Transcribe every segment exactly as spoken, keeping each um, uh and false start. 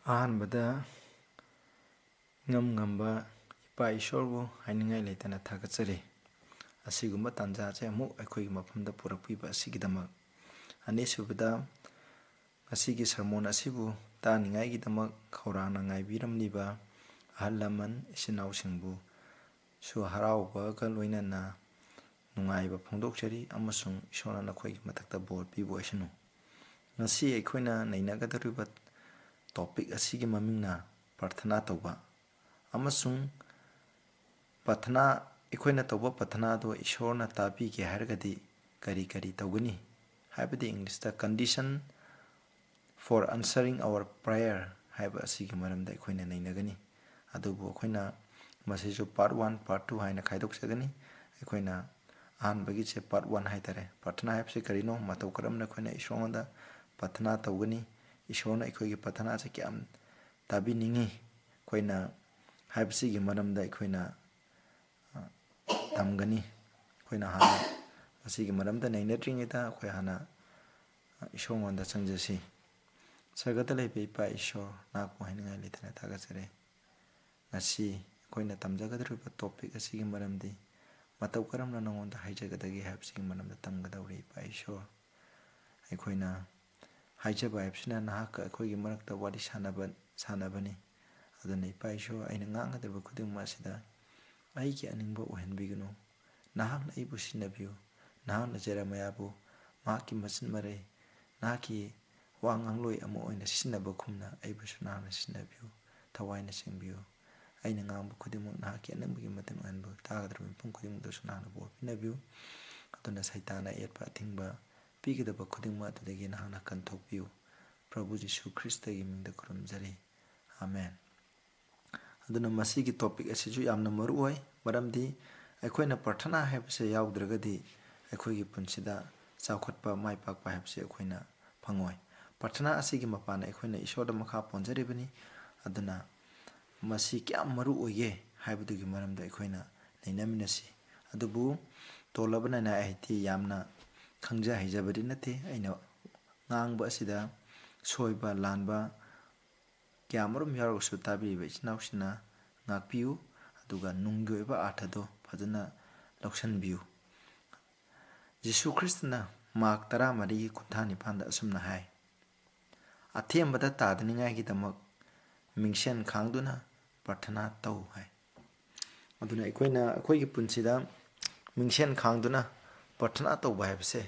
ꯑꯍꯥꯟꯕꯗ ꯏꯉꯝ ꯉꯝꯕ ꯏꯄꯥ ꯏꯁꯣꯔꯕꯨ ꯍꯥꯏꯅꯤꯡꯉꯥꯏ ꯂꯩꯇꯅ ꯊꯥꯒꯠꯆꯔꯤ꯫ ꯑꯁꯤꯒꯨꯝꯕ ꯇꯥꯟꯖꯥꯁꯦ ꯑꯃꯨꯛ ꯑꯩꯈꯣꯏꯒꯤ ꯃꯐꯝꯗ ꯄꯨꯔꯛꯄꯤꯕ ꯑꯁꯤꯒꯤꯗꯃꯛ꯫ ꯑꯅꯤꯁꯨꯕꯗ, ꯉꯁꯤꯒꯤ ꯁꯔꯃꯣꯟ ꯑꯁꯤꯕꯨ ꯇꯥꯅꯤꯡꯉꯥꯏꯒꯤꯗꯃꯛ ꯈꯧꯔꯥꯡꯅ ꯉꯥꯏꯕꯤꯔꯝꯂꯤꯕ ꯑꯍꯜ ꯂꯃꯟ, ꯏꯆꯤꯟ ꯏꯅꯥꯎꯁꯤꯡꯕꯨ ꯁꯨ ꯍꯔꯥꯎꯕꯒ ꯂꯣꯏꯅꯅ ꯅꯨꯡꯉꯥꯏꯕ ꯐꯣꯡꯗꯣꯛꯆꯔꯤ, ꯑꯃꯁꯨꯡ ꯏꯁꯣꯔꯅ ꯅꯈꯣꯏꯒꯤ ꯃꯊꯛꯇ ꯕꯣꯔ ꯄꯤꯕ ꯑꯣꯏꯁꯅꯨ꯫ ꯉꯁꯤ ꯑꯩꯈꯣꯏꯅ ꯅꯩꯅꯒꯗꯧꯔꯤꯕ ꯇꯣꯄꯤꯛ ꯑꯁꯤꯒꯤ ꯃꯃꯤꯡꯅ ꯄ꯭ꯔꯊꯅꯥ ꯇꯧꯕ, ꯑꯃꯁꯨꯡ ꯄ꯭ꯔꯊꯅꯥ, ꯑꯩꯈꯣꯏꯅ ꯇꯧꯕ ꯄ꯭ꯔꯊꯅꯥꯗꯣ ꯏꯁꯣꯔꯅ ꯇꯥꯕꯤꯒꯦ ꯍꯥꯏꯔꯒꯗꯤ ꯀꯔꯤ ꯀꯔꯤ ꯇꯧꯒꯅꯤ ꯍꯥꯏꯕꯗꯤ, ꯏꯪꯂꯤꯁꯇ condition for answering our prayer ꯍꯥꯏꯕ ꯑꯁꯤꯒꯤ ꯃꯔꯝꯗ ꯑꯩꯈꯣꯏꯅ ꯅꯩꯅꯒꯅꯤ꯫ ꯑꯗꯨꯕꯨ ꯑꯩꯈꯣꯏꯅ ꯃꯁꯤꯁꯨ part one, part two ꯍꯥꯏꯅ ꯈꯥꯏꯗꯣꯛꯆꯒꯅꯤ꯫ ꯑꯩꯈꯣꯏꯅ ꯑꯍꯥꯟꯕꯒꯤꯁꯦ part one ꯍꯥꯏꯇꯥꯔꯦ꯫ ꯄ꯭ꯔꯊꯅꯥ ꯍꯥꯏꯕꯁꯤ ꯀꯔꯤꯅꯣ? ꯃꯇꯧ ꯀꯔꯝꯅ ꯑꯩꯈꯣꯏꯅ ꯏꯁꯣꯔꯉꯣꯟꯗ ꯄ꯭ꯔꯊꯅꯥ ꯇꯧꯒꯅꯤ? ꯏꯁꯣꯔꯅ ꯑꯩꯈꯣꯏꯒꯤ ꯄ꯭ꯔꯊꯅꯥꯁꯦ ꯀꯌꯥꯝ ꯇꯥꯕꯤꯅꯤꯡꯉꯤ ꯑꯩꯈꯣꯏꯅ ꯍꯥꯏꯕꯁꯤꯒꯤ ꯃꯔꯝꯗ ꯑꯩꯈꯣꯏꯅ, ꯑ, ꯇꯝꯒꯅꯤ꯫ ꯑꯩꯈꯣꯏꯅ ꯍꯥꯟꯅ ꯃꯁꯤꯒꯤ ꯃꯔꯝꯗ ꯅꯩꯅꯗ꯭ꯔꯤꯉꯩꯗ ꯑꯩꯈꯣꯏ ꯍꯥꯟꯅ, ꯑ, ꯏꯁꯣꯔꯉꯣꯟꯗ ꯆꯪꯖꯁꯤ꯫ ꯁꯔꯒꯗ ꯂꯩꯕ ꯏꯄꯥ ꯏꯁꯣꯔ, ꯅꯍꯥꯛꯄꯨ ꯍꯥꯏꯅꯤꯡꯉꯥꯏ ꯂꯩꯇꯅ ꯊꯥꯒꯠꯆꯔꯤ꯫ ꯉꯁꯤ ꯑꯩꯈꯣꯏꯅ ꯇꯝꯖꯒꯗꯧꯔꯤꯕ ꯇꯣꯄꯤꯛ ꯑꯁꯤꯒꯤ ꯃꯔꯝꯗꯤ ꯃꯇꯧ ꯀꯔꯝꯅ ꯅꯉꯣꯟꯗ ꯍꯥꯏꯖꯒꯗꯒꯦ ꯍꯥꯏꯕꯁꯤꯒꯤ ꯃꯔꯝꯗ ꯇꯝꯒꯗꯧꯔꯤ, ꯏꯄꯥ ꯏꯁꯣꯔ꯫ ꯑꯩꯈꯣꯏꯅ ꯍꯥꯏꯖꯕ ꯍꯥꯏꯕꯁꯤꯅ ꯅꯍꯥꯛꯀ ꯑꯩꯈꯣꯏꯒꯤ ꯃꯔꯛꯇ ꯋꯥꯔꯤ ꯁꯥꯟꯅꯕ, ꯁꯥꯟꯅꯕꯅꯤ꯫ ꯑꯗꯨꯅ ꯏꯄꯥ ꯏꯁꯣꯔ, ꯑꯩꯅ ꯉꯥꯡꯒꯗꯧꯔꯤꯕ ꯈꯨꯗꯤꯡꯃꯛ ꯑꯁꯤꯗ ꯑꯩꯒꯤ ꯑꯅꯤꯡꯕ ꯑꯣꯏꯍꯟꯕꯤꯒꯅꯨ꯫ ꯅꯍꯥꯛꯅ ꯑꯩꯕꯨ ꯁꯤꯖꯤꯟꯅꯕꯤꯌꯨ꯫ ꯅꯍꯥꯛꯅ ꯖꯦꯔꯦꯃꯤꯌꯥꯕꯨ ꯃꯍꯥꯛꯀꯤ ꯃꯆꯤꯟ ꯃꯔꯩ, ꯅꯍꯥꯛꯀꯤ ꯋꯥ ꯉꯥꯡꯂꯣꯏ ꯑꯃ ꯑꯣꯏꯅ ꯁꯤꯖꯤꯟꯅꯕꯒꯨꯝꯅ ꯑꯩꯕꯨꯁꯨ ꯅꯍꯥꯛꯅ ꯁꯤꯖꯤꯟꯅꯕꯤꯌꯨ꯫ ꯊꯋꯥꯏꯅ ꯆꯤꯡꯕꯤꯌꯨ꯫ ꯑꯩꯅ ꯉꯥꯡꯕ ꯈꯨꯗꯤꯡꯃꯛ ꯅꯍꯥꯛꯀꯤ ꯑꯅꯤꯡꯕꯒꯤ ꯃꯇꯨꯡ ꯏꯟꯕ ꯇꯥꯒꯗꯧꯔꯤꯕ ꯃꯤꯄꯨꯝ ꯈꯨꯗꯤꯡꯃꯛꯇꯁꯨ ꯅꯍꯥꯛꯅ ꯕꯣꯔ ꯄꯤꯅꯕꯤꯌꯨ꯫ ꯑꯗꯨꯅ ꯁꯩꯇꯥꯟꯅ ꯑꯌꯦꯠꯄ ꯑꯊꯤꯡꯕ ꯄꯤꯒꯗꯕ ꯈꯨꯗꯤꯡꯃꯛ ꯑꯗꯨꯗꯒꯤ ꯅꯍꯥꯛꯅ ꯀꯟꯊꯣꯛꯄꯤꯌꯨ꯫ ꯄ꯭ꯔꯚꯨ ꯖꯤꯁꯨ ꯈ꯭ꯔꯤꯁꯇꯒꯤ ꯃꯤꯡꯗ ꯈꯨꯔꯨꯝꯖꯔꯤ꯫ ꯑꯥꯃꯦꯟ꯫ ꯑꯗꯨꯅ ꯃꯁꯤꯒꯤ ꯇꯣꯄꯤꯛ ꯑꯁꯤꯁꯨ ꯌꯥꯝꯅ ꯃꯔꯨ ꯑꯣꯏ, ꯃꯔꯝꯗꯤ ꯑꯩꯈꯣꯏꯅ ꯄ꯭ꯔꯊꯅꯥ ꯍꯥꯏꯕꯁꯦ ꯌꯥꯎꯗ꯭ꯔꯒꯗꯤ ꯑꯩꯈꯣꯏꯒꯤ ꯄꯨꯟꯁꯤꯗ ꯆꯥꯎꯈꯠꯄ, ꯃꯥꯏ ꯄꯥꯛꯄ ꯍꯥꯏꯕꯁꯦ ꯑꯩꯈꯣꯏꯅ ꯐꯪꯉꯣꯏ꯫ ꯄ꯭ꯔꯊꯅꯥ ꯑꯁꯤꯒꯤ ꯃꯄꯥꯟꯅ ꯑꯩꯈꯣꯏꯅ ꯏꯁꯣꯔꯗ ꯃꯈꯥ ꯄꯣꯟꯖꯔꯤꯕꯅꯤ꯫ ꯑꯗꯨꯅ ꯃꯁꯤ ꯀꯌꯥꯝ ꯃꯔꯨ ꯑꯣꯏꯒꯦ ꯍꯥꯏꯕꯗꯨꯒꯤ ꯃꯔꯝꯗ ꯑꯩꯈꯣꯏꯅ ꯅꯩꯅꯃꯤꯟꯅꯁꯤ꯫ ꯑꯗꯨꯕꯨ ꯇꯣꯜꯂꯕꯅꯤꯅ ꯑꯩꯗꯤ ꯌꯥꯝꯅ ꯈꯪꯖ ꯍꯩꯖꯕꯗꯤ ꯅꯠꯇꯦ꯫ ꯑꯩꯅ ꯉꯥꯡꯕ ꯑꯁꯤꯗ ꯁꯣꯏꯕ, ꯂꯥꯟꯕ, ꯀꯌꯥꯃꯔꯨꯝ ꯌꯥꯎꯔꯒꯁꯨ ꯇꯥꯕꯤꯔꯤꯕ ꯏꯆꯤꯟ ꯏꯅꯥꯎꯁꯤꯡꯅ ꯉꯥꯛꯄꯤꯌꯨ, ꯑꯗꯨꯒ ꯅꯨꯡꯒꯤ ꯑꯣꯏꯕ ꯑꯥꯔꯊꯗꯣ ꯐꯖꯅ ꯂꯧꯁꯤꯟꯕꯤꯌꯨ꯫ ꯖꯤꯁꯨ ꯈ꯭ꯔꯤꯁꯇꯅ ꯃꯥꯔꯛ ꯇꯔꯥꯃꯔꯤꯒꯤ ꯀꯨꯟꯊ꯭ꯔꯥ ꯅꯤꯄꯥꯟꯗ ꯑꯁꯨꯝꯅ ꯍꯥꯏ, "ꯑꯊꯦꯝꯕꯗ ꯇꯥꯗꯅꯤꯡꯉꯥꯏꯒꯤꯗꯃꯛ ꯃꯤꯡꯁꯦꯟ ꯈꯥꯡꯗꯨꯅ ꯄ꯭ꯔꯥꯔꯊꯅꯥ ꯇꯧ" ꯍꯥꯏ꯫ ꯑꯗꯨꯅ ꯑꯩꯈꯣꯏꯅ ꯑꯩꯈꯣꯏꯒꯤ ꯄꯨꯟꯁꯤꯗ ꯃꯤꯡꯁꯦꯟ ꯈꯥꯡꯗꯨꯅ ꯄ꯭ꯔꯥꯔꯊꯅꯥ ꯇꯧꯕ ꯍꯥꯏꯕꯁꯦ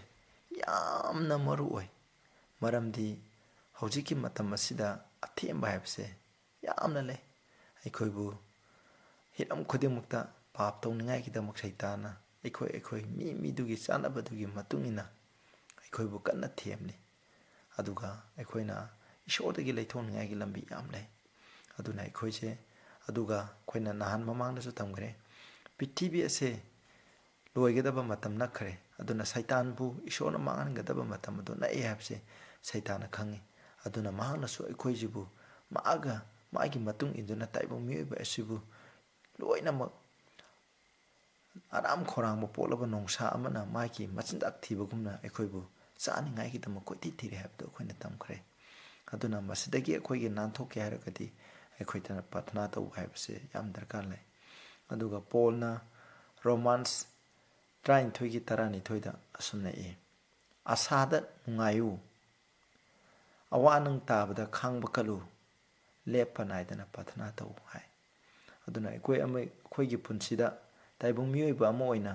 ꯌꯥꯝꯅ ꯃꯔꯨ ꯑꯣꯏ꯫ ꯃꯔꯝꯗꯤ ꯍꯧꯖꯤꯛꯀꯤ ꯃꯇꯝ ꯑꯁꯤꯗ ꯑꯊꯦꯝꯕ ꯍꯥꯏꯕꯁꯦ ꯌꯥꯝꯅ ꯂꯩ꯫ ꯑꯩꯈꯣꯏꯕꯨ ꯍꯤꯔꯝ ꯈꯨꯗꯤꯡꯃꯛꯇ ꯄꯥꯞ ꯇꯧꯅꯤꯡꯉꯥꯏꯒꯤꯗꯃꯛ ꯁꯩꯇꯥꯟꯅ ꯑꯩꯈꯣꯏ, ꯑꯩꯈꯣꯏ ꯃꯤ ꯃꯤꯗꯨꯒꯤ ꯆꯥꯟꯅꯕꯗꯨꯒꯤ ꯃꯇꯨꯡ ꯏꯟꯅ ꯑꯩꯈꯣꯏꯕꯨ ꯀꯟꯅ ꯊꯦꯝꯂꯤ꯫ ꯑꯗꯨꯒ ꯑꯩꯈꯣꯏꯅ ꯏꯁꯣꯔꯗꯒꯤ ꯂꯩꯊꯣꯛꯅꯤꯡꯉꯥꯏꯒꯤ ꯂꯝꯕꯤ ꯌꯥꯝ ꯂꯩ꯫ ꯑꯗꯨꯅ ꯑꯩꯈꯣꯏꯁꯦ, ꯑꯗꯨꯒ ꯑꯩꯈꯣꯏꯅ ꯅꯍꯥꯟ ꯃꯃꯥꯡꯗꯁꯨ ꯇꯝꯈ꯭ꯔꯦ, ꯄ꯭ꯔꯤꯊꯤꯕꯤ ꯑꯁꯦ ꯂꯣꯏꯒꯗꯕ ꯃꯇꯝ ꯅꯛꯈ꯭ꯔꯦ꯫ ꯑꯗꯨꯅ ꯁꯩꯇꯥꯟꯕꯨ ꯏꯁꯣꯔꯅ ꯃꯥꯡꯍꯟꯒꯗꯕ ꯃꯇꯝ ꯑꯗꯨ ꯅꯛꯑꯦ ꯍꯥꯏꯕꯁꯦ ꯁꯩꯇꯥꯟꯅ ꯈꯪꯉꯤ꯫ ꯑꯗꯨꯅ ꯃꯍꯥꯛꯅꯁꯨ ꯑꯩꯈꯣꯏꯁꯤꯕꯨ ꯃꯥꯒ, ꯃꯥꯒꯤ ꯃꯇꯨꯡ ꯏꯟꯗꯨꯅ ꯇꯥꯏꯕꯪ ꯃꯤꯑꯣꯏꯕ ꯑꯁꯤꯕꯨ ꯂꯣꯏꯅꯃꯛ ꯑꯔꯥꯝ ꯈꯧꯔꯥꯡꯕ ꯄꯣꯛꯂꯕ ꯅꯣꯡꯁꯥ ꯑꯃꯅ ꯃꯥꯒꯤ ꯃꯆꯤꯟꯖꯥꯛ ꯊꯤꯕꯒꯨꯝꯅ ꯑꯩꯈꯣꯏꯕꯨ ꯆꯥꯅꯤꯡꯉꯥꯏꯒꯤꯗꯃꯛ ꯀꯣꯏꯊꯤ ꯊꯤꯔꯦ ꯍꯥꯏꯕꯗꯨ ꯑꯩꯈꯣꯏꯅ ꯇꯝꯈ꯭ꯔꯦ꯫ ꯑꯗꯨꯅ ꯃꯁꯤꯗꯒꯤ ꯑꯩꯈꯣꯏꯒꯤ ꯅꯥꯟꯊꯣꯛꯀꯦ ꯍꯥꯏꯔꯒꯗꯤ ꯑꯩꯈꯣꯏꯗꯅ ꯄ꯭ꯔꯥꯔꯊꯅꯥ ꯇꯧꯕ ꯍꯥꯏꯕꯁꯦ ꯌꯥꯝ ꯗꯔꯀꯥꯔ ꯂꯩ꯫ ꯑꯗꯨꯒ ꯄꯣꯜꯅ ꯔꯣꯃꯥꯟꯁ ꯇꯔꯥꯅꯤꯊꯣꯏꯒꯤ ꯇꯔꯥꯅꯤꯊꯣꯏꯗ ꯑꯁꯨꯝꯅ ꯏ, "ꯑꯁꯥꯗ ꯅꯨꯡꯉꯥꯏꯌꯨ, ꯑꯋꯥ ꯅꯪ ꯇꯥꯕꯗ ꯈꯥꯡꯕ ꯀꯜꯂꯨ, ꯂꯦꯞꯄ ꯅꯥꯏꯗꯅ ꯄ꯭ꯔꯥꯔꯊꯅꯥ ꯇꯧ" ꯍꯥꯏ꯫ ꯑꯗꯨꯅ ꯑꯩꯈꯣꯏ ꯑꯃ, ꯑꯩꯈꯣꯏꯒꯤ ꯄꯨꯟꯁꯤꯗ ꯇꯥꯏꯕꯪ ꯃꯤꯑꯣꯏꯕ ꯑꯃ ꯑꯣꯏꯅ,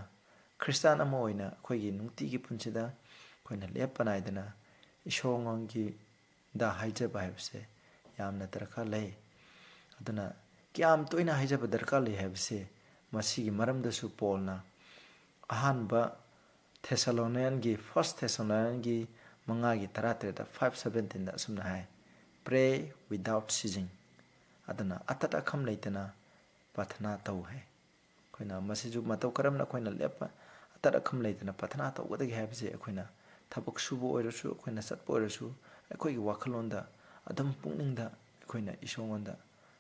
ꯈ꯭ꯔꯤꯁꯇꯥꯟ ꯑꯃ ꯑꯣꯏꯅ ꯑꯩꯈꯣꯏꯒꯤ ꯅꯨꯡꯇꯤꯒꯤ ꯄꯨꯟꯁꯤꯗ ꯑꯩꯈꯣꯏꯅ ꯂꯦꯞꯄ ꯅꯥꯏꯗꯅ ꯏꯁꯣꯔꯉꯣꯟꯒꯤꯗ ꯍꯥꯏꯖꯕ ꯍꯥꯏꯕꯁꯦ ꯌꯥꯝꯅ ꯗꯔꯀꯥꯔ ꯂꯩ꯫ ꯑꯗꯨꯅ ꯀꯌꯥꯝ ꯇꯣꯏꯅ ꯍꯥꯏꯖꯕ ꯗꯔꯀꯥꯔ ꯂꯩ ꯍꯥꯏꯕꯁꯦ ꯃꯁꯤꯒꯤ ꯃꯔꯝꯗꯁꯨ ꯄꯣꯜꯅ ꯑꯍꯥꯟꯕ ꯊꯦꯁꯥꯂꯣꯅꯤꯌꯟꯒꯤ, ꯐꯥꯔꯁ ꯊꯦꯁꯥꯂꯣꯅꯤꯌꯟꯒꯤ ꯃꯉꯥꯒꯤ ꯇꯔꯥꯇꯔꯦꯠꯇ, five seventeen-ꯗ ꯑꯁꯨꯝꯅ ꯍꯥꯏ, "Pray without ceasing"꯫ ꯑꯗꯨꯅ ꯑꯇꯠ ꯑꯈꯝ ꯂꯩꯇꯅ ꯄ꯭ꯔꯥꯔꯊꯅꯥ ꯇꯧ ꯍꯥꯏ꯫ ꯑꯩꯈꯣꯏꯅ ꯃꯁꯤꯁꯨ ꯃꯇꯧ ꯀꯔꯝꯅ ꯑꯩꯈꯣꯏꯅ ꯂꯦꯞꯄ, ꯑꯇꯠ ꯑꯈꯝ ꯂꯩꯇꯅ ꯄ꯭ꯔꯥꯔꯊꯅꯥ ꯇꯧꯒꯗꯒꯦ ꯍꯥꯏꯕꯁꯦ ꯑꯩꯈꯣꯏꯅ ꯊꯕꯛ ꯁꯨꯕ ꯑꯣꯏꯔꯁꯨ, ꯑꯩꯈꯣꯏꯅ ꯆꯠꯄ ꯑꯣꯏꯔꯁꯨ, ꯑꯩꯈꯣꯏꯒꯤ ꯋꯥꯈꯜꯂꯣꯟꯗ ꯑꯗꯨꯝ ꯄꯨꯛꯅꯤꯡꯗ ꯑꯩꯈꯣꯏꯅ ꯏꯁꯣꯔꯉꯣꯟꯗ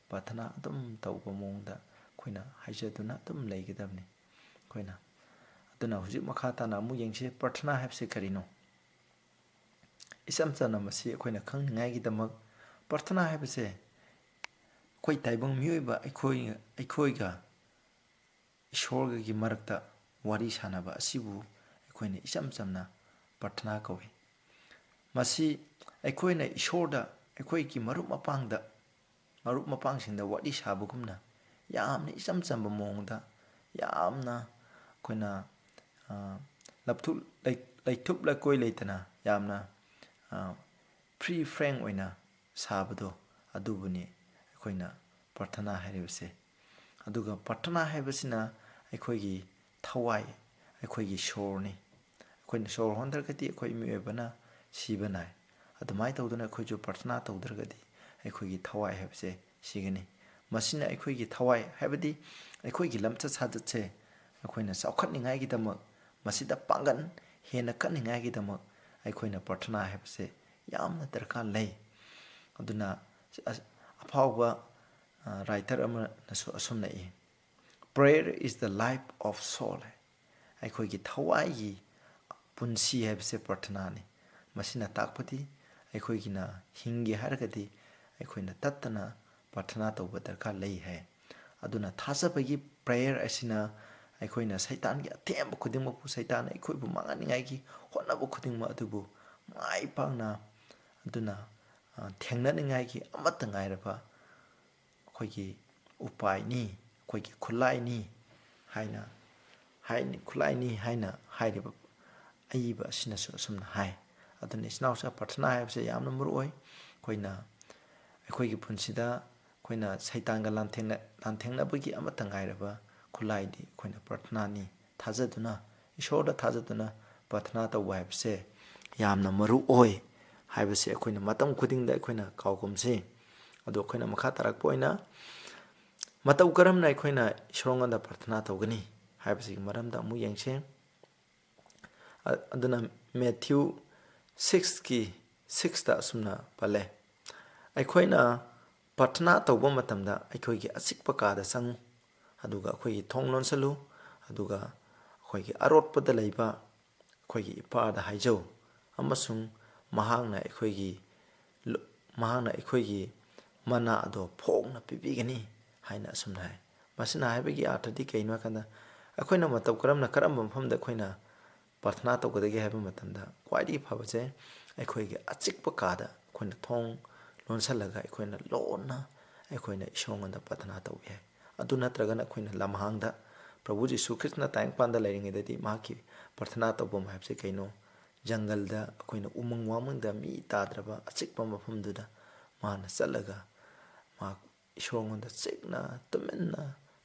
ꯄ꯭ꯔꯥꯔꯊꯅꯥ ꯑꯗꯨꯝ ꯇꯧꯕ ꯃꯑꯣꯡꯗ ꯑꯩꯈꯣꯏꯅ ꯍꯥꯏꯖꯗꯨꯅ ꯑꯗꯨꯝ ꯂꯩꯒꯗꯕꯅꯤ꯫ ꯑꯩꯈꯣꯏꯅ, ꯑꯗꯨꯅ ꯍꯧꯖꯤꯛ ꯃꯈꯥ ꯇꯥꯅ ꯑꯃꯨꯛ ꯌꯦꯡꯁꯤ, ꯄ꯭ꯔꯥꯔꯊꯅꯥ ꯍꯥꯏꯕꯁꯤ ꯀꯔꯤꯅꯣ? ꯏꯆꯝ ꯆꯝꯅ ꯃꯁꯤ ꯑꯩꯈꯣꯏꯅ ꯈꯪꯅꯤꯡꯉꯥꯏꯒꯤꯗꯃꯛ, ꯄ꯭ꯔꯥꯔꯊꯅꯥ ꯍꯥꯏꯕꯁꯦ ꯑꯩꯈꯣꯏ ꯇꯥꯏꯕꯪ ꯃꯤꯑꯣꯏꯕ ꯑꯩꯈꯣꯏ, ꯑꯩꯈꯣꯏꯒ ꯏꯁꯣꯔꯒꯒꯤ ꯃꯔꯛꯇ ꯋꯥꯔꯤ ꯁꯥꯟꯅꯕ ꯑꯁꯤꯕꯨ ꯑꯩꯈꯣꯏꯅ ꯏꯆꯝ ꯆꯝꯅ ꯄ꯭ꯔꯊꯅꯥ ꯀꯧꯏ꯫ ꯃꯁꯤ ꯑꯩꯈꯣꯏꯅ ꯏꯁꯣꯔꯗ ꯑꯩꯈꯣꯏꯒꯤ ꯃꯔꯨꯞ ꯃꯄꯥꯡꯗ, ꯃꯔꯨꯞ ꯃꯄꯥꯡꯁꯤꯡꯗ ꯋꯥꯔꯤ ꯁꯥꯕꯒꯨꯝꯅ ꯌꯥꯝꯅ ꯏꯆꯝ ꯆꯝꯕ ꯃꯑꯣꯡꯗ, ꯌꯥꯝꯅ ꯑꯩꯈꯣꯏꯅ, ꯑ, ꯂꯞꯊꯨꯞ-, ꯂꯩ-, ꯂꯩꯊꯨꯞ ꯂꯩꯀꯣꯏ ꯂꯩꯇꯅ ꯌꯥꯝꯅ, ꯑ, free frank ꯑꯣꯏꯅ ꯁꯥꯕꯗꯣ, ꯑꯗꯨꯕꯨꯅꯤ ꯑꯩꯈꯣꯏꯅ ꯄ꯭ꯔꯊꯅꯥ ꯍꯥꯏꯔꯤꯕꯁꯦ꯫ ꯑꯗꯨꯒ ꯄ꯭ꯔꯊꯅꯥ ꯍꯥꯏꯕꯁꯤꯅ ꯑꯩꯈꯣꯏꯒꯤ ꯊꯋꯥꯏ, ꯑꯩꯈꯣꯏꯒꯤ ꯁꯣꯔꯅꯤ꯫ ꯑꯩꯈꯣꯏꯅ ꯁꯣꯔ ꯍꯣꯟꯗ꯭ꯔꯒꯗꯤ ꯑꯩꯈꯣꯏ ꯃꯤꯑꯣꯏꯕꯅ ꯁꯤꯕ ꯅꯥꯏ꯫ ꯑꯗꯨꯃꯥꯏꯅ ꯇꯧꯗꯅ ꯑꯩꯈꯣꯏꯁꯨ ꯄ꯭ꯔꯊꯅꯥ ꯇꯧꯗ꯭ꯔꯒꯗꯤ ꯑꯩꯈꯣꯏꯒꯤ ꯊꯋꯥꯏ ꯍꯥꯏꯕꯁꯦ ꯁꯤꯒꯅꯤ꯫ ꯃꯁꯤꯅ ꯑꯩꯈꯣꯏꯒꯤ ꯊꯋꯥꯏ, ꯍꯥꯏꯕꯗꯤ ꯑꯩꯈꯣꯏꯒꯤ ꯂꯝꯆꯠ ꯁꯥꯖꯠꯁꯦ ꯑꯩꯈꯣꯏꯅ ꯆꯥꯎꯈꯠꯅꯤꯡꯉꯥꯏꯒꯤꯗꯃꯛ, ꯃꯁꯤꯗ ꯄꯥꯡꯒꯜ ꯍꯦꯟꯅ ꯀꯟꯅꯤꯡꯉꯥꯏꯒꯤꯗꯃꯛ ꯑꯩꯈꯣꯏꯅ ꯄ꯭ꯔꯊꯅꯥ ꯍꯥꯏꯕꯁꯦ ꯌꯥꯝꯅ ꯗꯔꯀꯥꯔ ꯂꯩ꯫ ꯑꯗꯨꯅ ꯑꯁ-, ꯑꯐꯥꯎꯕ, ꯑ, writer ꯑꯃꯅꯁꯨ ꯑꯁꯨꯝꯅ E, "Prayer is the life of soul" ꯍꯥꯏ꯫ ꯑꯩꯈꯣꯏꯒꯤ ꯊꯋꯥꯏꯒꯤ ꯄꯨꯟꯁꯤ ꯍꯥꯏꯕꯁꯦ ꯄ꯭ꯔꯊꯅꯥꯅꯤ꯫ ꯃꯁꯤꯅ ꯇꯥꯛꯄꯗꯤ ꯑꯩꯈꯣꯏꯒꯤꯅ ꯍꯤꯡꯒꯦ ꯍꯥꯏꯔꯒꯗꯤ ꯑꯩꯈꯣꯏꯅ ꯇꯠꯇꯅ ꯄ꯭ꯔꯊꯅꯥ ꯇꯧꯕ ꯗꯔꯀꯥꯔ ꯂꯩ ꯍꯥꯏ꯫ ꯑꯗꯨꯅ ꯊꯥꯖꯕꯒꯤ prayer ꯑꯁꯤꯅ ꯑꯩꯈꯣꯏꯅ ꯁꯩꯇꯥꯟꯒꯤ ꯑꯊꯦꯝꯕ ꯈꯨꯗꯤꯡꯃꯛꯄꯨ, ꯁꯩꯇꯥꯟꯅ ꯑꯩꯈꯣꯏꯕꯨ ꯃꯥꯡꯍꯟꯅꯤꯡꯉꯥꯏꯒꯤ ꯍꯣꯠꯅꯕ ꯈꯨꯗꯤꯡꯃꯛ ꯑꯗꯨꯕꯨ ꯃꯥꯏ ꯄꯥꯛꯅ, ꯑꯗꯨꯅ, ꯑ, ꯊꯦꯡꯅꯅꯤꯡꯉꯥꯏꯒꯤ ꯑꯃꯠꯇ ꯉꯥꯏꯔꯕ ꯑꯩꯈꯣꯏꯒꯤ ꯎꯄꯥꯏꯅꯤ, ꯑꯩꯈꯣꯏꯒꯤ ꯈꯨꯠꯂꯥꯏꯅꯤ ꯍꯥꯏꯅ, ꯍꯥꯏꯅꯤ, ꯈꯨꯠꯂꯥꯏꯅꯤ ꯍꯥꯏꯅ ꯍꯥꯏꯔꯤꯕ ꯑꯏꯕ ꯑꯁꯤꯅꯁꯨ ꯑꯁꯨꯝꯅ ꯍꯥꯏ꯫ ꯑꯗꯨꯅ ꯏꯆꯤꯟ ꯏꯅꯥꯎꯁꯥ ꯄ꯭ꯔꯊꯅꯥ ꯍꯥꯏꯕꯁꯦ ꯌꯥꯝꯅ ꯃꯔꯨ ꯑꯣꯏ꯫ ꯑꯩꯈꯣꯏꯅ, ꯑꯩꯈꯣꯏꯒꯤ ꯄꯨꯟꯁꯤꯗ ꯑꯩꯈꯣꯏꯅ ꯁꯩꯇꯥꯟꯒ ꯂꯥꯟꯊꯦꯡꯅ-, ꯂꯥꯟꯊꯦꯡꯅꯕꯒꯤ ꯑꯃꯠꯇ ꯉꯥꯏꯔꯕ ꯈꯨꯠꯂꯥꯏꯗꯤ ꯑꯩꯈꯣꯏꯅ ꯄ꯭ꯔꯊꯅꯥꯅꯤ꯫ ꯊꯥꯖꯗꯨꯅ, ꯏꯁꯣꯔꯗ ꯊꯥꯖꯗꯨꯅ ꯄ꯭ꯔꯊꯅꯥ ꯇꯧꯕ ꯍꯥꯏꯕꯁꯦ ꯌꯥꯝꯅ ꯃꯔꯨ ꯑꯣꯏ ꯍꯥꯏꯕꯁꯦ ꯑꯩꯈꯣꯏꯅ ꯃꯇꯝ ꯈꯨꯗꯤꯡꯗ ꯑꯩꯈꯣꯏꯅ ꯀꯥꯎꯒꯨꯝꯁꯤ꯫ ꯑꯗꯣ ꯑꯩꯈꯣꯏꯅ ꯃꯈꯥ ꯇꯥꯔꯛꯄ ꯑꯣꯏꯅ ꯃꯇꯧ ꯀꯔꯝꯅ ꯑꯩꯈꯣꯏꯅ ꯏꯁꯣꯔꯉꯣꯟꯗ ꯄ꯭ꯔꯊꯅꯥ ꯇꯧꯒꯅꯤ ꯍꯥꯏꯕꯁꯤꯒꯤ ꯃꯔꯝꯗ ꯑꯃꯨꯛ ꯌꯦꯡꯁꯤ꯫ ꯑ-, ꯑꯗꯨꯅ ꯃꯦꯊ꯭ꯌꯨ six ꯀꯤ six ꯇ ꯑꯁꯨꯝꯅ ꯄꯜꯂꯦ, "ꯑꯩꯈꯣꯏꯅ ꯄ꯭ꯔꯊꯅꯥ ꯇꯧꯕ ꯃꯇꯝꯗ ꯑꯩꯈꯣꯏꯒꯤ ꯑꯆꯤꯛꯄ ꯀꯥꯗ ꯆꯪꯉꯨ, ꯑꯗꯨꯒ ꯑꯩꯈꯣꯏꯒꯤ ꯊꯣꯡ ꯂꯣꯟꯁꯤꯜꯂꯨ, ꯑꯗꯨꯒ ꯑꯩꯈꯣꯏꯒꯤ ꯑꯔꯣꯠꯄꯗ ꯂꯩꯕ ꯑꯩꯈꯣꯏꯒꯤ ꯏꯄꯥꯗ ꯍꯥꯏꯖꯧ, ꯑꯃꯁꯨꯡ ꯃꯍꯥꯛꯅ ꯑꯩꯈꯣꯏꯒꯤ ꯂꯣ-, ꯃꯍꯥꯛꯅ ꯑꯩꯈꯣꯏꯒꯤ ꯃꯅꯥ ꯑꯗꯣ ꯐꯣꯡꯅ ꯄꯤꯕꯤꯒꯅꯤ ꯍꯥꯏꯅ ꯑꯁꯨꯝꯅ ꯍꯥꯏ꯫ ꯃꯁꯤꯅ ꯍꯥꯏꯕꯒꯤ ꯑꯥꯔꯊꯗꯤ ꯀꯩꯅꯣ ꯍꯥꯏ ꯀꯥꯟꯗ, ꯑꯩꯈꯣꯏꯅ ꯃꯇꯧ ꯀꯔꯝꯅ, ꯀꯔꯝꯕ ꯃꯐꯝꯗ ꯑꯩꯈꯣꯏꯅ ꯄ꯭ꯔꯥꯊꯅꯥ ꯇꯧꯒꯗꯒꯦ ꯍꯥꯏꯕ ꯃꯇꯝꯗ, ꯈ꯭ꯋꯥꯏꯗꯒꯤ ꯐꯕꯁꯦ ꯑꯩꯈꯣꯏꯒꯤ ꯑꯆꯤꯛꯄ ꯀꯥꯗ ꯑꯩꯈꯣꯏꯅ ꯊꯣꯡ ꯂꯣꯟꯁꯤꯜꯂꯒ ꯑꯩꯈꯣꯏꯅ ꯂꯣꯟꯅ ꯑꯩꯈꯣꯏꯅ ꯏꯁꯣꯔꯉꯣꯟꯗ ꯄ꯭ꯔꯥꯊꯅꯥ ꯇꯧꯕ ꯌꯥꯏ꯫ ꯑꯗꯨ ꯅꯠꯇ꯭ꯔꯒꯅ ꯑꯩꯈꯣꯏꯅ ꯂꯝꯍꯥꯡꯗ ꯄ꯭ꯔꯚꯨ ꯖꯤꯁꯨ ꯈ꯭ꯔꯤꯁꯇꯅ ꯇꯥꯏꯕꯪꯄꯥꯟꯗ ꯂꯩꯔꯤꯉꯩꯗꯗꯤ ꯃꯍꯥꯛꯀꯤ ꯄ꯭ꯔꯥꯊꯅꯥ ꯇꯧꯐꯝ ꯍꯥꯏꯕꯁꯦ ꯀꯩꯅꯣ? ꯖꯪꯒꯜꯗ, ꯑꯩꯈꯣꯏꯅ ꯎꯃꯪ ꯋꯥꯃꯪꯗ ꯃꯤ ꯇꯥꯗ꯭ꯔꯕ ꯑꯆꯤꯛꯄ ꯃꯐꯝꯗꯨꯗ ꯃꯥꯅ ꯆꯠꯂꯒ ꯃꯍꯥꯛ ꯏꯁꯣꯔꯉꯣꯟꯗ ꯆꯤꯛꯅ ꯇꯨꯃꯤꯟꯅ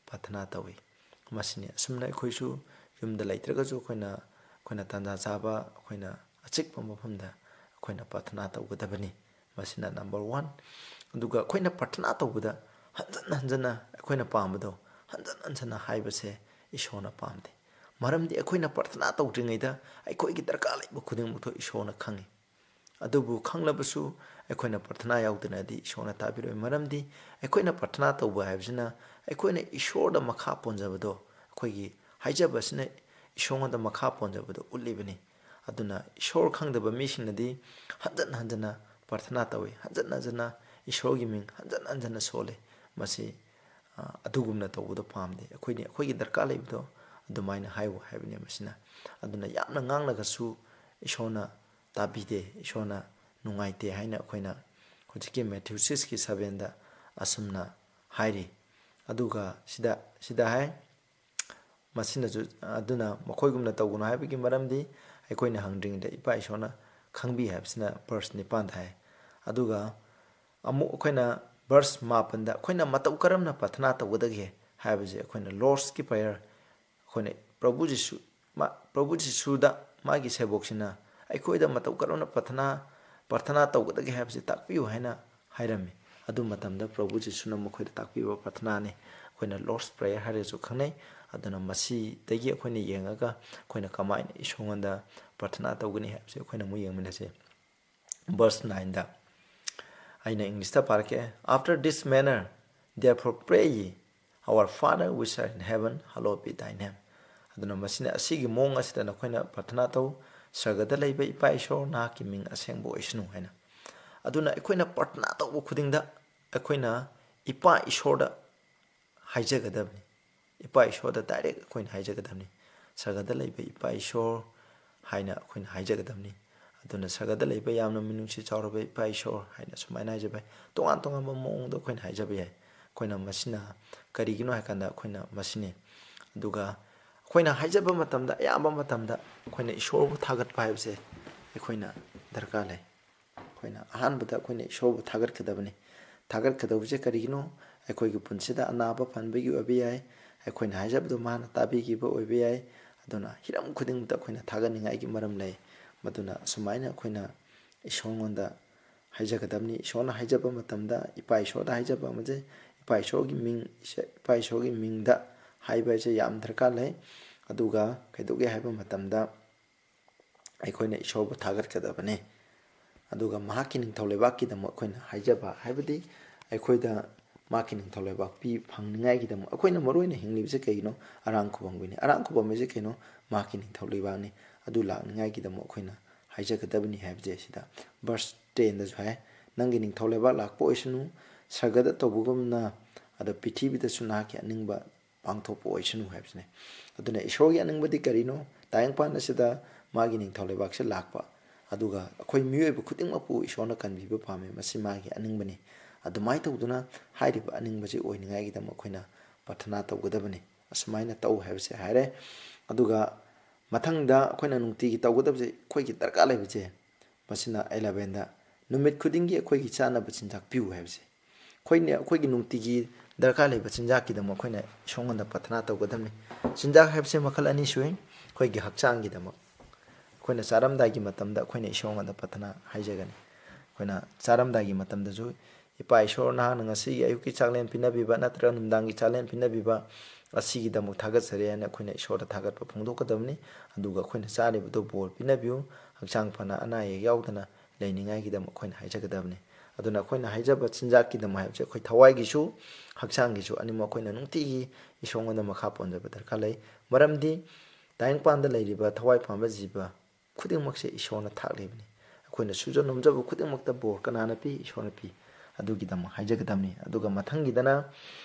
ꯄ꯭ꯔꯥꯊꯅꯥ ꯇꯧꯏ꯫ ꯃꯁꯤꯅꯤ꯫ ꯑꯁꯨꯝꯅ ꯑꯩꯈꯣꯏꯁꯨ ꯌꯨꯝꯗ ꯂꯩꯇ꯭ꯔꯒꯁꯨ ꯑꯩꯈꯣꯏꯅ, ꯑꯩꯈꯣꯏꯅ ꯇꯥꯟꯖꯥ ꯆꯥꯕ, ꯑꯩꯈꯣꯏꯅ ꯑꯆꯤꯛꯄ ꯃꯐꯝꯗ ꯑꯩꯈꯣꯏꯅ ꯄ꯭ꯔꯥꯊꯅꯥ ꯇꯧꯒꯗꯕꯅꯤ꯫ ꯃꯁꯤꯅ number one꯫ ꯑꯗꯨꯒ ꯑꯩꯈꯣꯏꯅ ꯄ꯭ꯔꯥꯊꯅꯥ ꯇꯧꯕꯗ ꯍꯟꯖꯟ ꯍꯟꯖꯟꯅ ꯑꯩꯈꯣꯏꯅ ꯄꯥꯝꯕꯗꯣ ꯍꯟꯖꯟ ꯍꯟꯖꯟꯅ ꯍꯥꯏꯕꯁꯦ ꯏꯁꯣꯔꯅ ꯄꯥꯝꯗꯦ꯫ ꯃꯔꯝꯗꯤ ꯑꯩꯈꯣꯏꯅ ꯄ꯭ꯔꯥꯊꯅꯥ ꯇꯧꯗ꯭ꯔꯤꯉꯩꯗ ꯑꯩꯈꯣꯏꯒꯤ ꯗꯔꯀꯥꯔ ꯂꯩꯕ ꯈꯨꯗꯤꯡꯃꯛꯇꯣ ꯏꯁꯣꯔꯅ ꯈꯪꯉꯤ꯫ ꯑꯗꯨꯕꯨ ꯈꯪꯂꯕꯁꯨ ꯑꯩꯈꯣꯏꯅ ꯄ꯭ꯔꯥꯊꯅꯥ ꯌꯥꯎꯗꯅꯗꯤ ꯏꯁꯣꯔꯅ ꯇꯥꯕꯤꯔꯣꯏ꯫ ꯃꯔꯝꯗꯤ ꯑꯩꯈꯣꯏꯅ ꯄ꯭ꯔꯥꯊꯅꯥ ꯇꯧꯕ ꯍꯥꯏꯕꯁꯤꯅ ꯑꯩꯈꯣꯏꯅ ꯏꯁꯣꯔꯗ ꯃꯈꯥ ꯄꯣꯟꯖꯕꯗꯣ, ꯑꯩꯈꯣꯏꯒꯤ ꯍꯥꯏꯖꯕꯁꯤꯅ ꯏꯁꯣꯔꯉꯣꯟꯗ ꯃꯈꯥ ꯄꯣꯟꯖꯕꯗꯣ ꯎꯠꯂꯤꯕꯅꯤ꯫ ꯑꯗꯨꯅ ꯏꯁꯣꯔ ꯈꯪꯗꯕ ꯃꯤꯁꯤꯡꯅꯗꯤ ꯍꯟꯖꯟ ꯍꯟꯖꯟꯅ ꯄ꯭ꯔꯥꯊꯅꯥ ꯇꯧꯏ, ꯍꯟꯖꯟ ꯍꯟꯖꯟꯅ ꯏꯁꯣꯔꯒꯤ ꯃꯤꯡ ꯍꯟꯖꯟ ꯍꯟꯖꯟꯅ ꯁꯣꯜꯂꯤ꯫ ꯃꯁꯤ, ꯑ, ꯑꯗꯨꯒꯨꯝꯅ ꯇꯧꯕꯗꯣ ꯄꯥꯝꯗꯦ꯫ ꯑꯩꯈꯣꯏꯗꯤ ꯑꯩꯈꯣꯏꯒꯤ ꯗꯔꯀꯥꯔ ꯂꯩꯕꯗꯣ ꯑꯗꯨꯃꯥꯏꯅ ꯍꯥꯏꯌꯨ ꯍꯥꯏꯕꯅꯤ ꯃꯁꯤꯅ꯫ ꯑꯗꯨꯅ ꯌꯥꯝꯅ ꯉꯥꯡꯂꯒꯁꯨ ꯏꯁꯣꯔꯅ ꯇꯥꯕꯤꯗꯦ, ꯏꯁꯣꯔꯅ ꯅꯨꯡꯉꯥꯏꯇꯦ ꯍꯥꯏꯅ ꯑꯩꯈꯣꯏꯅ ꯍꯧꯖꯤꯛꯀꯤ ꯃꯦꯊ꯭ꯌꯨ ꯁꯤꯛꯁꯀꯤ ꯁꯚꯦꯟꯗ ꯑꯁꯨꯝꯅ ꯍꯥꯏꯔꯤ꯫ ꯑꯗꯨꯒ ꯁꯤꯗ, ꯁꯤꯗ ꯍꯥꯏ, ꯃꯁꯤꯅꯁꯨ, ꯑꯗꯨꯅ ꯃꯈꯣꯏꯒꯨꯝꯅ ꯇꯧꯒꯅꯨ ꯍꯥꯏꯕꯒꯤ ꯃꯔꯝꯗꯤ ꯑꯩꯈꯣꯏꯅ ꯍꯪꯗ꯭ꯔꯤꯉꯩꯗ ꯏꯄꯥ ꯏꯁꯣꯔꯅ ꯈꯪꯕꯤ ꯍꯥꯏꯕꯁꯤꯅ ꯚꯔꯁ ꯅꯤꯄꯥꯟꯗ ꯍꯥꯏ꯫ ꯑꯗꯨꯒ ꯑꯃꯨꯛ ꯑꯩꯈꯣꯏꯅ ꯚꯔꯁ ꯃꯥꯄꯟꯗ ꯑꯩꯈꯣꯏꯅ ꯃꯇꯧ ꯀꯔꯝꯅ ꯄ꯭ꯔꯥꯊꯅꯥ ꯇꯧꯒꯗꯒꯦ ꯍꯥꯏꯕꯁꯦ ꯑꯩꯈꯣꯏꯅ ꯂꯣꯔꯗꯁꯀꯤ ꯄ꯭ꯔꯦꯌꯔ, ꯑꯩꯈꯣꯏꯅ ꯄ꯭ꯔꯚꯨ ꯖꯤꯁꯨ, ꯃꯥ-, ꯄ꯭ꯔꯚꯨ ꯖꯤꯁꯨꯗ ꯃꯥꯒꯤ ꯁꯦꯕꯣꯛꯁꯤꯅ ꯑꯩꯈꯣꯏꯗ ꯃꯇꯧ ꯀꯔꯝꯅ ꯄ꯭ꯔꯥꯊꯅꯥ, ꯄ꯭ꯔꯥꯊꯅꯥ ꯇꯧꯒꯗꯒꯦ ꯍꯥꯏꯕꯁꯤ ꯇꯥꯛꯄꯤꯌꯨ ꯍꯥꯏꯅ ꯍꯥꯏꯔꯝꯃꯤ꯫ ꯑꯗꯨ ꯃꯇꯝꯗ ꯄ꯭ꯔꯚꯨ ꯖꯤꯁꯨꯅ ꯃꯈꯣꯏꯗ ꯇꯥꯛꯄꯤꯕ ꯄ꯭ꯔꯥꯊꯅꯥꯅꯤ꯫ ꯑꯩꯈꯣꯏꯅ ꯂꯣꯔꯗꯁ ꯄ꯭ꯔꯦꯌꯔ ꯍꯥꯏꯔꯒꯁꯨ ꯈꯪꯅꯩ꯫ ꯑꯗꯨꯅ ꯃꯁꯤꯗꯒꯤ ꯑꯩꯈꯣꯏꯅ ꯌꯦꯡꯉꯒ ꯑꯩꯈꯣꯏꯅ ꯀꯃꯥꯏꯅ ꯏꯁꯣꯔꯉꯣꯟꯗ ꯄ꯭ꯔꯥꯊꯅꯥ ꯇꯧꯒꯅꯤ ꯍꯥꯏꯕꯁꯤ ꯑꯩꯈꯣꯏꯅ ꯑꯃꯨꯛ ꯌꯦꯡꯃꯤꯟꯅꯁꯤ꯫ ꯚꯔꯁ ꯅꯥꯏꯟꯗ ꯑꯩꯅ ꯏꯪꯂꯤꯁꯇ ꯄꯥꯔꯛꯀꯦ꯫ "After this manner, therefore, pray ye, Our Father which art in heaven, hallowed be thy name." ꯑꯗꯨꯅ ꯃꯁꯤꯅ, ꯑꯁꯤꯒꯤ ꯃꯑꯣꯡ ꯑꯁꯤꯗ ꯅꯈꯣꯏꯅ ꯄ꯭ꯔꯥꯊꯅꯥ ꯇꯧ, "ꯁꯔꯒꯗ ꯂꯩꯕ ꯏꯄꯥ ꯏꯁꯣꯔ, ꯅꯍꯥꯛꯀꯤ ꯃꯤꯡ ꯑꯁꯦꯡꯕ ꯑꯣꯏꯁꯅꯨ" ꯍꯥꯏꯅ꯫ ꯑꯗꯨꯅ ꯑꯩꯈꯣꯏꯅ ꯄ꯭ꯔꯥꯊꯅꯥ ꯇꯧꯕ ꯈꯨꯗꯤꯡꯗ ꯑꯩꯈꯣꯏꯅ ꯏꯄꯥ ꯏꯁꯣꯔꯗ ꯍꯥꯏꯖꯒꯗꯕꯅꯤ꯫ ꯏꯄꯥ ꯏꯁꯣꯔꯗ direct ꯑꯩꯈꯣꯏꯅ ꯍꯥꯏꯖꯒꯗꯕꯅꯤ꯫ ꯁꯔꯒꯗ ꯂꯩꯕ ꯏꯄꯥ ꯏꯁꯣꯔ ꯍꯥꯏꯅ ꯑꯩꯈꯣꯏꯅ ꯍꯥꯏꯖꯒꯗꯕꯅꯤ꯫ ꯑꯗꯨꯅ ꯁꯔꯒꯗ ꯂꯩꯕ ꯌꯥꯝꯅ ꯃꯤꯅꯨꯡꯁꯤ ꯆꯥꯎꯔꯕ ꯏꯄꯥ ꯏꯁꯣꯔ ꯍꯥꯏꯅ ꯁꯨꯃꯥꯏꯅ ꯍꯥꯏꯖꯕ ꯌꯥꯏ꯫ ꯇꯣꯉꯥꯟ ꯇꯣꯉꯥꯟꯕ ꯃꯑꯣꯡꯗ ꯑꯩꯈꯣꯏꯅ ꯍꯥꯏꯖꯕ ꯌꯥꯏ꯫ ꯑꯩꯈꯣꯏꯅ ꯃꯁꯤꯅ ꯀꯔꯤꯒꯤꯅꯣ ꯍꯥꯏ ꯀꯥꯟꯗ ꯑꯩꯈꯣꯏꯅ ꯃꯁꯤꯅꯤ꯫ ꯑꯗꯨꯒ ꯑꯩꯈꯣꯏꯅ ꯍꯥꯏꯖꯕ ꯃꯇꯝꯗ, ꯑꯌꯥꯝꯕ ꯃꯇꯝꯗ ꯑꯩꯈꯣꯏꯅ ꯏꯁꯣꯔꯕꯨ ꯊꯥꯒꯠꯄ ꯍꯥꯏꯕꯁꯦ ꯑꯩꯈꯣꯏꯅ ꯗꯔꯀꯥꯔ ꯂꯩ꯫ ꯑꯩꯈꯣꯏꯅ ꯑꯍꯥꯟꯕꯗ ꯑꯩꯈꯣꯏꯅ ꯏꯁꯣꯔꯕꯨ ꯊꯥꯒꯠꯀꯗꯕꯅꯤ꯫ ꯊꯥꯒꯠꯀꯗꯧꯕꯁꯦ ꯀꯔꯤꯒꯤꯅꯣ? ꯑꯩꯈꯣꯏꯒꯤ ꯄꯨꯟꯁꯤꯗ ꯑꯅꯥꯕ ꯐꯍꯟꯕꯒꯤ ꯑꯣꯏꯕ ꯌꯥꯏ, ꯑꯩꯈꯣꯏꯅ ꯍꯥꯏꯖꯕꯗꯣ ꯃꯥꯅ ꯇꯥꯕꯤꯈꯤꯕ ꯑꯣꯏꯕ ꯌꯥꯏ꯫ ꯑꯗꯨꯅ ꯍꯤꯔꯝ ꯈꯨꯗꯤꯡꯃꯛꯇ ꯑꯩꯈꯣꯏꯅ ꯊꯥꯒꯠꯅꯤꯡꯉꯥꯏꯒꯤ ꯃꯔꯝ ꯂꯩ꯫ ꯃꯗꯨꯅ ꯑꯁꯨꯃꯥꯏꯅ ꯑꯩꯈꯣꯏꯅ ꯏꯁꯣꯔꯉꯣꯟꯗ ꯍꯥꯏꯖꯒꯗꯕꯅꯤ꯫ ꯏꯁꯣꯔꯅ ꯍꯥꯏꯖꯕ ꯃꯇꯝꯗ ꯏꯄꯥ ꯏꯁꯣꯔꯗ ꯍꯥꯏꯖꯕ ꯑꯃꯁꯦ, ꯏꯄꯥ ꯏꯁꯣꯔꯒꯤ ꯃꯤꯡ, ꯏꯄꯥ ꯏꯁꯣꯔꯒꯤ ꯃꯤꯡꯗ ꯍꯥꯏꯕ ꯍꯥꯏꯁꯦ ꯌꯥꯝ ꯗꯔꯀꯥꯔ ꯂꯩ꯫ ꯑꯗꯨꯒ ꯀꯩꯗꯧꯒꯦ ꯍꯥꯏꯕ ꯃꯇꯝꯗ ꯑꯩꯈꯣꯏꯅ ꯏꯁꯣꯔꯕꯨ ꯊꯥꯒꯠꯀꯗꯕꯅꯤ꯫ ꯑꯗꯨꯒ ꯃꯍꯥꯛꯀꯤ ꯅꯤꯡꯊꯧ ꯂꯩꯕꯥꯛꯀꯤꯗꯃꯛ ꯑꯩꯈꯣꯏꯅ ꯍꯥꯏꯖꯕ, ꯍꯥꯏꯕꯗꯤ ꯑꯩꯈꯣꯏꯗ ꯃꯍꯥꯛꯀꯤ ꯅꯤꯡꯊꯧ ꯂꯩꯕꯥꯛ ꯄꯤ ꯐꯪꯅꯤꯡꯉꯥꯏꯒꯤꯗꯃꯛ ꯑꯩꯈꯣꯏꯅ ꯃꯔꯨ ꯑꯣꯏꯅ ꯍꯤꯡꯂꯤꯕꯁꯦ ꯀꯩꯒꯤꯅꯣ? ꯑꯔꯥꯡ ꯈꯨꯕꯝꯒꯤꯅꯤ꯫ ꯑꯔꯥꯡ ꯈꯨꯕꯝ ꯍꯥꯏꯁꯦ ꯀꯩꯅꯣ? ꯃꯍꯥꯛꯀꯤ ꯅꯤꯡꯊꯧ ꯂꯩꯕꯥꯛꯅꯤ꯫ ꯑꯗꯨ ꯂꯥꯛꯅꯤꯡꯉꯥꯏꯒꯤꯗꯃꯛ ꯑꯩꯈꯣꯏꯅ ꯍꯥꯏꯖꯒꯗꯕꯅꯤ ꯍꯥꯏꯕꯁꯦ ꯁꯤꯗ verse ten ꯗꯁꯨ ꯍꯥꯏ, "ꯅꯪꯒꯤ ꯅꯤꯡꯊꯧ ꯂꯩꯕꯥꯛ ꯂꯥꯛꯄ ꯑꯣꯏꯁꯅꯨ, ꯁꯔꯒꯗ ꯇꯧꯕꯒꯨꯝꯅ ꯑꯗꯣ ꯄ꯭ꯔꯤꯊꯤꯕꯤꯗꯁꯨ ꯅꯍꯥꯛꯀꯤ ꯑꯅꯤꯡꯕ ꯄꯥꯡꯊꯣꯛꯄ ꯑꯣꯏꯁꯅꯨ" ꯍꯥꯏꯕꯁꯤꯅꯤ꯫ ꯑꯗꯨꯅ ꯏꯁꯣꯔꯒꯤ ꯑꯅꯤꯡꯕꯗꯤ ꯀꯔꯤꯅꯣ? ꯇꯥꯏꯕꯪꯄꯥꯟ ꯑꯁꯤꯗ ꯃꯥꯒꯤ ꯅꯤꯡꯊꯧ ꯂꯩꯕꯥꯛꯁꯦ ꯂꯥꯛꯄ, ꯑꯗꯨꯒ ꯑꯩꯈꯣꯏ ꯃꯤꯑꯣꯏꯕ ꯈꯨꯗꯤꯡꯃꯛꯄꯨ ꯏꯁꯣꯔꯅ ꯀꯟꯕꯤꯕ ꯄꯥꯝꯃꯤ, ꯃꯁꯤ ꯃꯥꯒꯤ ꯑꯅꯤꯡꯕꯅꯤ꯫ ꯑꯗꯨꯃꯥꯏꯅ ꯇꯧꯗꯨꯅ ꯍꯥꯏꯔꯤꯕ ꯑꯅꯤꯡꯕꯁꯤ ꯑꯣꯏꯅꯤꯡꯉꯥꯏꯒꯤꯗꯃꯛ ꯑꯩꯈꯣꯏꯅ ꯄ꯭ꯔꯊꯅꯥ ꯇꯧꯒꯗꯕꯅꯤ꯫ ꯑꯁꯨꯃꯥꯏꯅ ꯇꯧ ꯍꯥꯏꯕꯁꯦ ꯍꯥꯏꯔꯦ꯫ ꯑꯗꯨꯒ ꯃꯊꯪꯗ ꯑꯩꯈꯣꯏꯅ ꯅꯨꯡꯇꯤꯒꯤ ꯇꯧꯒꯗꯕꯁꯦ, ꯑꯩꯈꯣꯏꯒꯤ ꯗꯔꯀꯥꯔ ꯂꯩꯕꯁꯦ, ꯃꯁꯤꯅ eleven ꯗ ꯅꯨꯃꯤꯠ ꯈꯨꯗꯤꯡꯒꯤ ꯑꯩꯈꯣꯏꯒꯤ ꯆꯥꯅꯕ ꯆꯤꯟꯖꯥꯛ ꯄꯤꯌꯨ ꯍꯥꯏꯕꯁꯦ꯫ ꯑꯩꯈꯣꯏꯅ ꯑꯩꯈꯣꯏꯒꯤ ꯅꯨꯡꯇꯤꯒꯤ ꯗꯔꯀꯥꯔ ꯂꯩꯕ ꯆꯤꯟꯖꯥꯛꯀꯤꯗꯃꯛ ꯑꯩꯈꯣꯏꯅ ꯏꯁꯣꯔꯉꯣꯟꯗ ꯄ꯭ꯔꯊꯅꯥ ꯇꯧꯒꯗꯕꯅꯤ꯫ ꯆꯤꯟꯖꯥꯛ ꯍꯥꯏꯕꯁꯦ ꯃꯈꯜ ꯑꯅꯤ ꯁꯨꯏ꯫ ꯑꯩꯈꯣꯏꯒꯤ ꯍꯛꯆꯥꯡꯒꯤꯗꯃꯛ ꯑꯩꯈꯣꯏꯅ ꯆꯥꯔꯝꯗꯥꯏꯒꯤ ꯃꯇꯝꯗ ꯑꯩꯈꯣꯏꯅ ꯏꯁꯣꯔꯉꯣꯟꯗ ꯄ꯭ꯔꯊꯅꯥ ꯍꯥꯏꯖꯒꯅꯤ꯫ ꯑꯩꯈꯣꯏꯅ ꯆꯥꯔꯝꯗꯥꯏꯒꯤ ꯃꯇꯝꯗꯁꯨ, "ꯏꯄꯥ ꯏꯁꯣꯔ, ꯅꯍꯥꯛꯅ ꯉꯁꯤꯒꯤ ꯑꯌꯨꯛꯀꯤ ꯆꯥꯛꯂꯦꯟ ꯄꯤꯅꯕꯤꯕ ꯅꯠꯇ꯭ꯔꯒ ꯅꯨꯡꯗꯥꯡꯒꯤ ꯆꯥꯛꯂꯦꯟ ꯄꯤꯅꯕꯤꯕ ꯑꯁꯤꯒꯤꯗꯃꯛ ꯊꯥꯒꯠꯆꯔꯤ" ꯍꯥꯏꯅ ꯑꯩꯈꯣꯏꯅ ꯏꯁꯣꯔꯗ ꯊꯥꯒꯠꯄ ꯐꯣꯡꯗꯣꯛꯀꯗꯕꯅꯤ꯫ ꯑꯗꯨꯒ ꯑꯩꯈꯣꯏꯅ ꯆꯥꯔꯤꯕꯗꯨ ꯕꯣꯔ ꯄꯤꯅꯕꯤꯌꯨ, ꯍꯛꯆꯥꯡ ꯐꯅ ꯑꯅꯥ ꯑꯌꯦꯛ ꯌꯥꯎꯗꯅ ꯂꯩꯅꯤꯡꯉꯥꯏꯒꯤꯗꯃꯛ ꯑꯩꯈꯣꯏꯅ ꯍꯥꯏꯖꯒꯗꯕꯅꯤ꯫ ꯑꯗꯨꯅ ꯑꯩꯈꯣꯏꯅ ꯍꯥꯏꯖꯕ ꯆꯤꯟꯖꯥꯛꯀꯤꯗꯃꯛ ꯍꯥꯏꯕꯁꯦ ꯑꯩꯈꯣꯏ ꯊꯋꯥꯏꯒꯤꯁꯨ ꯍꯛꯆꯥꯡꯒꯤꯁꯨ ꯑꯅꯤꯃꯛ ꯑꯩꯈꯣꯏꯅ ꯅꯨꯡꯇꯤꯒꯤ ꯏꯁꯣꯔꯉꯣꯟꯗ ꯃꯈꯥ ꯄꯣꯟꯖꯕ ꯗꯔꯀꯥꯔ ꯂꯩ꯫ ꯃꯔꯝꯗꯤ ꯇꯥꯏꯕꯪꯄꯥꯟꯗ ꯂꯩꯔꯤꯕ ꯊꯋꯥꯏ ꯄꯥꯟꯕ ꯖꯤꯕ ꯈꯨꯗꯤꯡꯃꯛꯁꯦ ꯏꯁꯣꯔꯅ ꯊꯥꯛꯂꯤꯕꯅꯤ꯫ ꯑꯩꯈꯣꯏꯅ ꯁꯨꯖ ꯅꯣꯝꯖꯕ ꯈꯨꯗꯤꯡꯃꯛꯇ ꯕꯣꯔ ꯀꯅꯥꯅ ꯄꯤ? ꯏꯁꯣꯔꯅ ꯄꯤ꯫ ꯑꯗꯨꯒꯤꯗꯃꯛ ꯍꯥꯏꯖꯒꯗꯕꯅꯤ꯫ ꯑꯗꯨꯒ ꯃꯊꯪꯒꯤꯗꯅ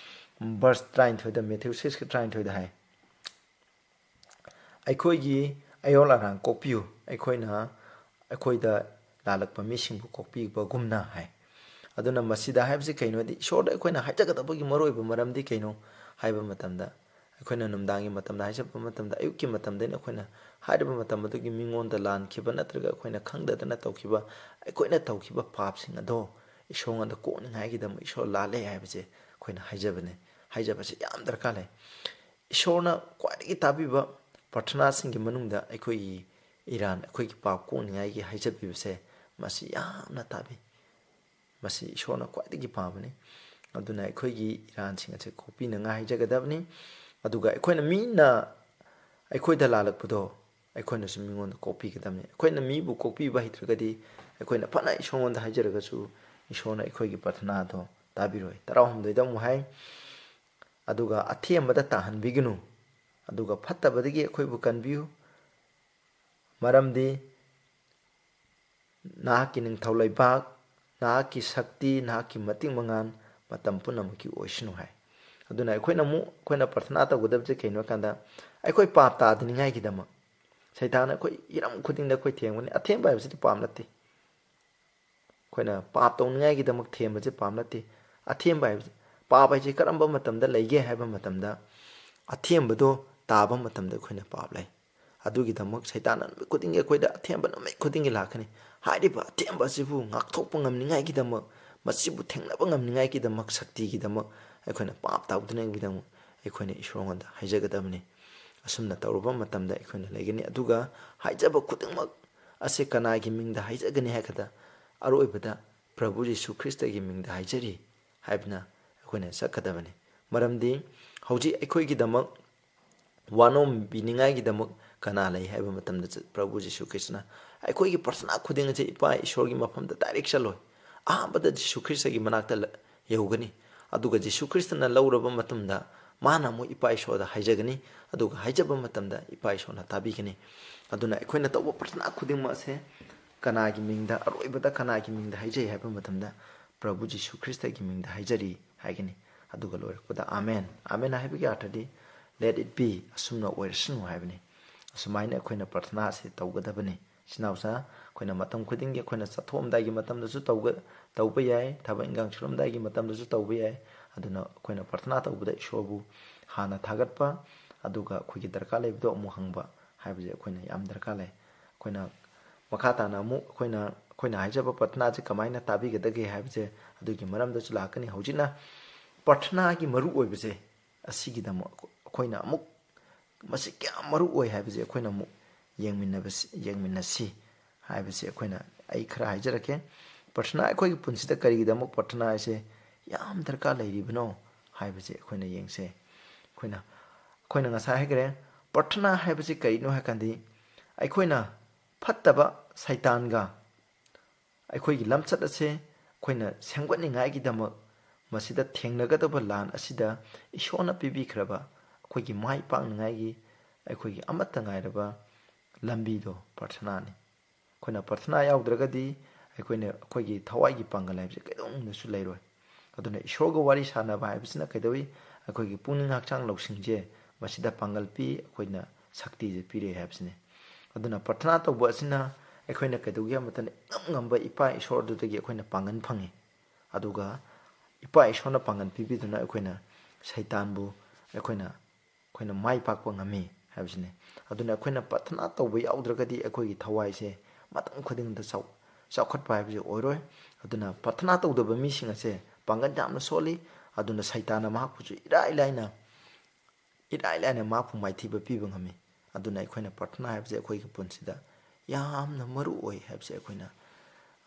verse ꯇꯔꯥꯅꯤꯊꯣꯏꯗ, Matthew six ꯀꯤ ꯇꯔꯥꯅꯤꯊꯣꯏꯗ ꯍꯥꯏ, "ꯑꯩꯈꯣꯏꯒꯤ ꯑꯌꯣꯜ ꯑꯔꯥꯡ ꯀꯣꯛꯄꯤꯌꯨ, ꯑꯩꯈꯣꯏꯅ ꯑꯩꯈꯣꯏꯗ ꯂꯥꯜꯂꯛꯄ ꯃꯤꯁꯤꯡꯕꯨ ꯀꯣꯛꯄꯤꯕꯒꯨꯝꯅ" ꯍꯥꯏ꯫ ꯑꯗꯨꯅ ꯃꯁꯤꯗ ꯍꯥꯏꯕꯁꯤ ꯀꯩꯅꯣꯗꯤ, ꯏꯁꯣꯔꯗ ꯑꯩꯈꯣꯏꯅ ꯍꯥꯏꯖꯒꯗꯕꯒꯤ ꯃꯔꯨꯑꯣꯏꯕ ꯃꯔꯝꯗꯤ ꯀꯩꯅꯣ ꯍꯥꯏꯕ ꯃꯇꯝꯗ, ꯑꯩꯈꯣꯏꯅ ꯅꯨꯡꯗꯥꯡꯒꯤ ꯃꯇꯝꯗ ꯍꯥꯏꯖꯕ ꯃꯇꯝꯗ, ꯑꯌꯨꯛꯀꯤ ꯃꯇꯝꯗ ꯑꯩꯈꯣꯏꯅ ꯍꯥꯏꯔꯤꯕ ꯃꯇꯝ ꯑꯗꯨꯒꯤ ꯃꯤꯉꯣꯟꯗ ꯂꯥꯟꯈꯤꯕ ꯅꯠꯇ꯭ꯔꯒ ꯑꯩꯈꯣꯏꯅ ꯈꯪꯗꯗꯅ ꯇꯧꯈꯤꯕ, ꯑꯩꯈꯣꯏꯅ ꯇꯧꯈꯤꯕ ꯄꯥꯞꯁꯤꯡ ꯑꯗꯣ ꯏꯁꯣꯔꯉꯣꯟꯗ ꯀꯣꯛꯅꯤꯡꯉꯥꯏꯒꯤꯗꯃꯛ ꯏꯁꯣꯔ ꯂꯥꯜꯂꯦ ꯍꯥꯏꯕꯁꯦ ꯑꯩꯈꯣꯏꯅ ꯍꯥꯏꯖꯕꯅꯦ꯫ ꯍꯥꯏꯖꯕꯁꯦ ꯌꯥꯝ ꯗꯔꯀꯥꯔ ꯂꯩ꯫ ꯏꯁꯣꯔꯅ ꯈ꯭ꯋꯥꯏꯗꯒꯤ ꯇꯥꯕꯤꯕ ꯄ꯭ꯔꯊꯅꯥꯁꯤꯡꯒꯤ ꯃꯅꯨꯡꯗ ꯑꯩꯈꯣꯏꯒꯤ ꯏꯔꯥꯟ, ꯑꯩꯈꯣꯏꯒꯤ ꯄꯥꯞ ꯀꯣꯛꯅꯤꯡꯉꯥꯏꯒꯤ ꯍꯥꯏꯖꯕꯤꯕꯁꯦ, ꯃꯁꯤ ꯌꯥꯝꯅ ꯇꯥꯕꯤ꯫ ꯃꯁꯤ ꯏꯁꯣꯔꯅ ꯈ꯭ꯋꯥꯏꯗꯒꯤ ꯄꯥꯝꯕꯅꯤ꯫ ꯑꯗꯨꯅ ꯑꯩꯈꯣꯏꯒꯤ ꯏꯔꯥꯟꯁꯤꯡ ꯑꯁꯦ ꯀꯣꯛꯄꯤꯅꯉꯥꯏ ꯍꯥꯏꯖꯒꯗꯕꯅꯤ꯫ ꯑꯗꯨꯒ ꯑꯩꯈꯣꯏꯅ, ꯃꯤꯅ ꯑꯩꯈꯣꯏꯗ ꯂꯥꯜꯂꯛꯄꯗꯣ ꯑꯩꯈꯣꯏꯅꯁꯨ ꯃꯤꯉꯣꯟꯗ ꯀꯣꯛꯄꯤꯒꯗꯕꯅꯤ꯫ ꯑꯩꯈꯣꯏꯅ ꯃꯤꯕꯨ ꯀꯣꯛꯄꯤꯕ ꯍꯩꯇ꯭ꯔꯒꯗꯤ, ꯑꯩꯈꯣꯏꯅ ꯐꯅ ꯏꯁꯣꯔꯉꯣꯟꯗ ꯍꯥꯏꯖꯔꯒꯁꯨ ꯏꯁꯣꯔꯅ ꯑꯩꯈꯣꯏꯒꯤ ꯄ꯭ꯔꯊꯅꯥꯗꯣ ꯇꯥꯕꯤꯔꯣꯏ꯫ ꯇꯔꯥꯍꯨꯝꯗꯣꯏꯗ ꯑꯃꯨꯛ ꯍꯥꯏ, "ꯑꯗꯨꯒ ꯑꯊꯦꯝꯕꯗ ꯇꯥꯍꯟꯕꯤꯒꯅꯨ, ꯑꯗꯨꯒ ꯐꯠꯇꯕꯗꯒꯤ ꯑꯩꯈꯣꯏꯕꯨ ꯀꯟꯕꯤꯌꯨ, ꯃꯔꯝꯗꯤ ꯅꯍꯥꯛꯀꯤ ꯅꯤꯡꯊꯧ ꯂꯩꯕꯥꯛ, ꯅꯍꯥꯛꯀꯤ ꯁꯛꯇꯤ, ꯅꯍꯥꯛꯀꯤ ꯃꯇꯤꯛ ꯃꯉꯥꯜ ꯃꯇꯝ ꯄꯨꯝꯅꯃꯛꯀꯤ ꯑꯣꯏꯁꯅꯨ" ꯍꯥꯏ꯫ ꯑꯗꯨꯅ ꯑꯩꯈꯣꯏꯅ ꯑꯃꯨꯛ, ꯑꯩꯈꯣꯏꯅ ꯄ꯭ꯔꯊꯅꯥ ꯇꯧꯒꯗꯕꯁꯦ ꯀꯩꯅꯣ ꯍꯥꯏ ꯀꯥꯟꯗ, ꯑꯩꯈꯣꯏ ꯄꯥꯞ ꯇꯥꯗꯅꯤꯡꯉꯥꯏꯒꯤꯗꯃꯛ꯫ ꯁꯩꯇꯥꯟꯅ ꯑꯩꯈꯣꯏ ꯍꯤꯔꯝ ꯈꯨꯗꯤꯡꯗ ꯑꯩꯈꯣꯏ ꯊꯦꯡꯕꯅꯤ꯫ ꯑꯊꯦꯝꯕ ꯍꯥꯏꯕꯁꯤꯗꯤ ꯄꯥꯞ ꯅꯠꯇꯦ꯫ ꯑꯩꯈꯣꯏꯅ ꯄꯥꯞ ꯇꯧꯅꯤꯡꯉꯥꯏꯒꯤꯗꯃꯛ ꯊꯦꯝꯕꯁꯦ ꯄꯥꯞ ꯅꯠꯇꯦ꯫ ꯑꯊꯦꯝꯕ ꯍꯥꯏꯕꯁꯦ, ꯄꯥꯞ ꯍꯥꯏꯁꯦ ꯀꯔꯝꯕ ꯃꯇꯝꯗ ꯂꯩꯒꯦ ꯍꯥꯏꯕ ꯃꯇꯝꯗ, ꯑꯊꯦꯝꯕꯗꯣ ꯇꯥꯕ ꯃꯇꯝꯗ ꯑꯩꯈꯣꯏꯅ ꯄꯥꯞ ꯂꯩ꯫ ꯑꯗꯨꯒꯤꯗꯃꯛ ꯁꯩꯇꯥꯟꯅ ꯅꯨꯃꯤꯠ ꯈꯨꯗꯤꯡꯒꯤ ꯑꯩꯈꯣꯏꯗ ꯑꯊꯦꯝꯕ ꯅꯨꯃꯤꯠ ꯈꯨꯗꯤꯡꯒꯤ ꯂꯥꯛꯀꯅꯤ꯫ ꯍꯥꯏꯔꯤꯕ ꯑꯊꯦꯝꯕ ꯑꯁꯤꯕꯨ ꯉꯥꯛꯊꯣꯛꯄ ꯉꯝꯅꯤꯡꯉꯥꯏꯒꯤꯗꯃꯛ, ꯃꯁꯤꯕꯨ ꯊꯦꯡꯅꯕ ꯉꯝꯅꯤꯡꯉꯥꯏꯒꯤꯗꯃꯛ, ꯁꯛꯇꯤꯒꯤꯗꯃꯛ ꯑꯩꯈꯣꯏꯅ ꯄꯥꯞ ꯇꯧꯗꯅꯕꯒꯤꯗꯃꯛ ꯑꯩꯈꯣꯏꯅ ꯏꯁꯣꯔꯉꯣꯟꯗ ꯍꯥꯏꯖꯒꯗꯕꯅꯤ꯫ ꯑꯁꯨꯝꯅ ꯇꯧꯔꯕ ꯃꯇꯝꯗ ꯑꯩꯈꯣꯏꯅ ꯂꯩꯒꯅꯤ꯫ ꯑꯗꯨꯒ ꯍꯥꯏꯖꯕ ꯈꯨꯗꯤꯡꯃꯛ ꯑꯁꯤ ꯀꯅꯥꯒꯤ ꯃꯤꯡꯗ ꯍꯥꯏꯖꯒꯅꯤ ꯍꯥꯏ ꯀꯥꯟꯗ, ꯑꯔꯣꯏꯕꯗ ꯄ꯭ꯔꯚꯨ ꯖꯤꯁꯨ ꯈ꯭ꯔꯤꯁꯇꯒꯤ ꯃꯤꯡꯗ ꯍꯥꯏꯖꯔꯤ ꯍꯥꯏꯕꯅ ꯑꯩꯈꯣꯏꯅ ꯆꯠꯀꯗꯕꯅꯤ꯫ ꯃꯔꯝꯗꯤ ꯍꯧꯖꯤꯛ ꯑꯩꯈꯣꯏꯒꯤꯗꯃꯛ ꯋꯥꯅꯣꯝꯕꯤꯅꯤꯡꯉꯥꯏꯒꯤꯗꯃꯛ ꯀꯅꯥ ꯂꯩ ꯍꯥꯏꯕ ꯃꯇꯝꯗ, ꯄ꯭ꯔꯚꯨ ꯖꯤꯁꯨ ꯈ꯭ꯔꯤꯁꯇꯅ ꯑꯩꯈꯣꯏꯒꯤ ꯄ꯭ꯔꯊꯅꯥ ꯈꯨꯗꯤꯡ ꯑꯁꯤ ꯏꯄꯥ ꯏꯁꯣꯔꯒꯤ ꯃꯐꯝꯗ direct ꯆꯠꯂꯣꯏ꯫ ꯑꯍꯥꯟꯕꯗ ꯖꯤꯁꯨ ꯈ꯭ꯔꯤꯁꯇꯒꯤ ꯃꯅꯥꯛꯇ ꯂ-, ꯌꯧꯒꯅꯤ꯫ ꯑꯗꯨꯒ ꯖꯤꯁꯨ ꯈ꯭ꯔꯤꯁꯇꯅ ꯂꯧꯔꯕ ꯃꯇꯨꯡꯗ, ꯃꯥꯅ ꯑꯃꯨꯛ ꯏꯄꯥ ꯏꯁꯣꯔꯗ ꯍꯥꯏꯖꯒꯅꯤ꯫ ꯑꯗꯨꯒ ꯍꯥꯏꯖꯕ ꯃꯇꯝꯗ ꯏꯄꯥ ꯏꯁꯣꯔꯅ ꯇꯥꯕꯤꯒꯅꯤ꯫ ꯑꯗꯨꯅ ꯑꯩꯈꯣꯏꯅ ꯇꯧꯕ ꯄ꯭ꯔꯊꯅꯥ ꯈꯨꯗꯤꯡꯃꯛ ꯑꯁꯦ ꯀꯅꯥꯒꯤ ꯃꯤꯡꯗ, ꯑꯔꯣꯏꯕꯗ ꯀꯅꯥꯒꯤ ꯃꯤꯡꯗ ꯍꯥꯏꯖꯩ ꯍꯥꯏꯕ ꯃꯇꯝꯗ, ꯄ꯭ꯔꯚꯨ ꯖꯤꯁꯨ ꯈ꯭ꯔꯤꯁꯇꯒꯤ ꯃꯤꯡꯗ ꯍꯥꯏꯖꯔꯤ ꯍꯥꯏꯒꯅꯤ꯫ ꯑꯗꯨꯒ ꯂꯣꯏꯔꯛꯄꯗ "ꯑꯥꯃꯦꯟ"꯫ ꯑꯥꯃꯦꯟ ꯍꯥꯏꯕꯒꯤ ꯑꯔꯊꯗꯤ "Let it be", ꯑꯁꯨꯝꯅ ꯑꯣꯏꯔꯁꯅꯨ ꯍꯥꯏꯕꯅꯤ꯫ ꯑꯁꯨꯃꯥꯏꯅ ꯑꯩꯈꯣꯏꯅ ꯄ꯭ꯔꯊꯅꯥ ꯑꯁꯤ ꯇꯧꯒꯗꯕꯅꯤ꯫ ꯏꯆꯤꯟ ꯏꯅꯥꯎꯁꯥ, ꯑꯩꯈꯣꯏꯅ ꯃꯇꯝ ꯈꯨꯗꯤꯡꯒꯤ ꯑꯩꯈꯣꯏꯅ ꯆꯠꯊꯣꯛꯑꯝꯗꯥꯏꯒꯤ ꯃꯇꯝꯗꯁꯨ ꯇꯧꯒ-, ꯇꯧꯕ ꯌꯥꯏ, ꯊꯕꯛ ꯏꯟꯈꯥꯡ ꯁꯨꯔꯝꯗꯥꯏꯒꯤ ꯃꯇꯝꯗꯁꯨ ꯇꯧꯕ ꯌꯥꯏ꯫ ꯑꯗꯨꯅ ꯑꯩꯈꯣꯏꯅ ꯄ꯭ꯔꯊꯅꯥ ꯇꯧꯕꯗ ꯏꯁꯣꯔꯕꯨ ꯍꯥꯟꯅ ꯊꯥꯒꯠꯄ, ꯑꯗꯨꯒ ꯑꯩꯈꯣꯏꯒꯤ ꯗꯔꯀꯥꯔ ꯂꯩꯕꯗꯣ ꯑꯃꯨꯛ ꯍꯪꯕ ꯍꯥꯏꯕꯁꯦ ꯑꯩꯈꯣꯏꯅ ꯌꯥꯝ ꯗꯔꯀꯥꯔ ꯂꯩ꯫ ꯑꯩꯈꯣꯏꯅ ꯃꯈꯥ ꯇꯥꯅ ꯑꯃꯨꯛ ꯑꯩꯈꯣꯏꯅ, ꯑꯩꯈꯣꯏꯅ ꯍꯥꯏꯖꯕ ꯄ꯭ꯔꯊꯅꯥꯁꯦ ꯀꯃꯥꯏꯅ ꯇꯥꯕꯤꯒꯗꯒꯦ ꯍꯥꯏꯕꯁꯦ, ꯑꯗꯨꯒꯤ ꯃꯔꯝꯗꯁꯨ ꯂꯥꯛꯀꯅꯤ꯫ ꯍꯧꯖꯤꯛꯅ ꯄ꯭ꯔꯊꯅꯥꯒꯤ ꯃꯔꯨ ꯑꯣꯏꯕꯁꯦ ꯑꯁꯤꯒꯤꯗꯃꯛ ꯑꯩꯈꯣꯏꯅ ꯑꯃꯨꯛ ꯃꯁꯤ ꯀꯌꯥꯝ ꯃꯔꯨ ꯑꯣꯏ ꯍꯥꯏꯕꯁꯦ ꯑꯩꯈꯣꯏꯅ ꯑꯃꯨꯛ ꯌꯦꯡꯃꯤꯟꯅꯕꯁꯤ, ꯌꯦꯡꯃꯤꯟꯅꯁꯤ ꯍꯥꯏꯕꯁꯦ ꯑꯩꯈꯣꯏꯅ, ꯑꯩ ꯈꯔ ꯍꯥꯏꯖꯔꯛꯀꯦ꯫ ꯄ꯭ꯔꯊꯅꯥ, ꯑꯩꯈꯣꯏꯒꯤ ꯄꯨꯟꯁꯤꯗ ꯀꯔꯤꯒꯤꯗꯃꯛ ꯄ꯭ꯔꯊꯅꯥ ꯍꯥꯏꯁꯦ ꯌꯥꯝ ꯗꯔꯀꯥꯔ ꯂꯩꯔꯤꯕꯅꯣ ꯍꯥꯏꯕꯁꯦ ꯑꯩꯈꯣꯏꯅ ꯌꯦꯡꯁꯦ꯫ ꯑꯩꯈꯣꯏꯅ, ꯑꯩꯈꯣꯏꯅ ꯉꯁꯥꯏ ꯍꯥꯏꯈ꯭ꯔꯦ, ꯄ꯭ꯔꯊꯅꯥ ꯍꯥꯏꯕꯁꯤ ꯀꯔꯤꯅꯣ ꯍꯥꯏ ꯀꯥꯟꯗꯤ, ꯑꯩꯈꯣꯏꯅ ꯐꯠꯇꯕ ꯁꯩꯇꯥꯟꯒ ꯑꯩꯈꯣꯏꯒꯤ ꯂꯝꯆꯠ ꯑꯁꯦ ꯑꯩꯈꯣꯏꯅ ꯁꯦꯝꯒꯠꯅꯤꯡꯉꯥꯏꯒꯤꯗꯃꯛ, ꯃꯁꯤꯗ ꯊꯦꯡꯅꯒꯗꯕ ꯂꯥꯟ ꯑꯁꯤꯗ ꯏꯁꯣꯔꯅ ꯄꯤꯕꯤꯈ꯭ꯔꯕ ꯑꯩꯈꯣꯏꯒꯤ ꯃꯥꯏ ꯄꯥꯛꯅꯤꯡꯉꯥꯏꯒꯤ ꯑꯩꯈꯣꯏꯒꯤ ꯑꯃꯠꯇ ꯉꯥꯏꯔꯕ ꯂꯝꯕꯤꯗꯣ ꯄ꯭ꯔꯊꯅꯥꯅꯤ꯫ ꯑꯩꯈꯣꯏꯅ ꯄ꯭ꯔꯊꯅꯥ ꯌꯥꯎꯗ꯭ꯔꯒꯗꯤ ꯑꯩꯈꯣꯏꯅ, ꯑꯩꯈꯣꯏꯒꯤ ꯊꯋꯥꯏꯒꯤ ꯄꯥꯡꯒꯜ ꯍꯥꯏꯕꯁꯦ ꯀꯩꯗꯧꯅꯨꯡꯗꯁꯨ ꯂꯩꯔꯣꯏ꯫ ꯑꯗꯨꯅ ꯏꯁꯣꯔꯒ ꯋꯥꯔꯤ ꯁꯥꯟꯅꯕ ꯍꯥꯏꯕꯁꯤꯅ ꯀꯩꯗꯧꯏ? ꯑꯩꯈꯣꯏꯒꯤ ꯄꯨꯛꯅꯤꯡ ꯍꯛꯆꯥꯡ ꯂꯧꯁꯤꯡꯁꯦ ꯃꯁꯤꯗ ꯄꯥꯡꯒꯜ ꯄꯤ, ꯑꯩꯈꯣꯏꯅ ꯁꯛꯇꯤꯁꯦ ꯄꯤꯔꯛꯑꯦ ꯍꯥꯏꯕꯁꯤꯅꯤ꯫ ꯑꯗꯨꯅ ꯄ꯭ꯔꯊꯅꯥ ꯇꯧꯕ ꯑꯁꯤꯅ ꯑꯩꯈꯣꯏꯅ ꯀꯩꯗꯧꯒꯦ ꯍꯥꯏꯕ ꯃꯇꯝꯗ ꯏꯉꯝ ꯉꯝꯕ ꯏꯄꯥ ꯏꯁꯣꯔ ꯑꯗꯨꯗꯒꯤ ꯑꯩꯈꯣꯏꯅ ꯄꯥꯡꯒꯜ ꯐꯪꯉꯤ꯫ ꯑꯗꯨꯒ ꯏꯄꯥ ꯏꯁꯣꯔꯅ ꯄꯥꯡꯒꯜ ꯄꯤꯕꯤꯗꯨꯅ ꯑꯩꯈꯣꯏꯅ ꯁꯩꯇꯥꯟꯕꯨ ꯑꯩꯈꯣꯏꯅ, ꯑꯩꯈꯣꯏꯅ ꯃꯥꯏ ꯄꯥꯛꯄ ꯉꯝꯃꯤ ꯍꯥꯏꯕꯁꯤꯅꯤ꯫ ꯑꯗꯨꯅ ꯑꯩꯈꯣꯏꯅ ꯄ꯭ꯔꯊꯅꯥ ꯇꯧꯕ ꯌꯥꯎꯗ꯭ꯔꯒꯗꯤ ꯑꯩꯈꯣꯏꯒꯤ ꯊꯋꯥꯏꯁꯦ ꯃꯇꯝ ꯈꯨꯗꯤꯡꯗ ꯆꯥꯎ-, ꯆꯥꯎꯈꯠꯄ ꯍꯥꯏꯕꯁꯤ ꯑꯣꯏꯔꯣꯏ꯫ ꯑꯗꯨꯅ ꯄ꯭ꯔꯊꯅꯥ ꯇꯧꯗꯕ ꯃꯤꯁꯤꯡ ꯑꯁꯦ ꯄꯥꯡꯒꯜ ꯌꯥꯝꯅ ꯁꯣꯜꯂꯤ꯫ ꯑꯗꯨꯅ ꯁꯩꯇꯥꯟꯅ ꯃꯍꯥꯛꯄꯨꯁꯨ ꯏꯔꯥꯏ ꯂꯥꯏꯅ, ꯏꯔꯥꯏ ꯂꯥꯏꯅ ꯃꯍꯥꯛꯄꯨ ꯃꯥꯏꯊꯤꯕ ꯄꯤꯕ ꯉꯝꯃꯤ꯫ ꯑꯗꯨꯅ ꯑꯩꯈꯣꯏꯅ ꯄ꯭ꯔꯊꯅꯥ ꯍꯥꯏꯕꯁꯦ ꯑꯩꯈꯣꯏꯒꯤ ꯄꯨꯟꯁꯤꯗ ꯌꯥꯝꯅ ꯃꯔꯨ ꯑꯣꯏ ꯍꯥꯏꯕꯁꯦ ꯑꯩꯈꯣꯏꯅ,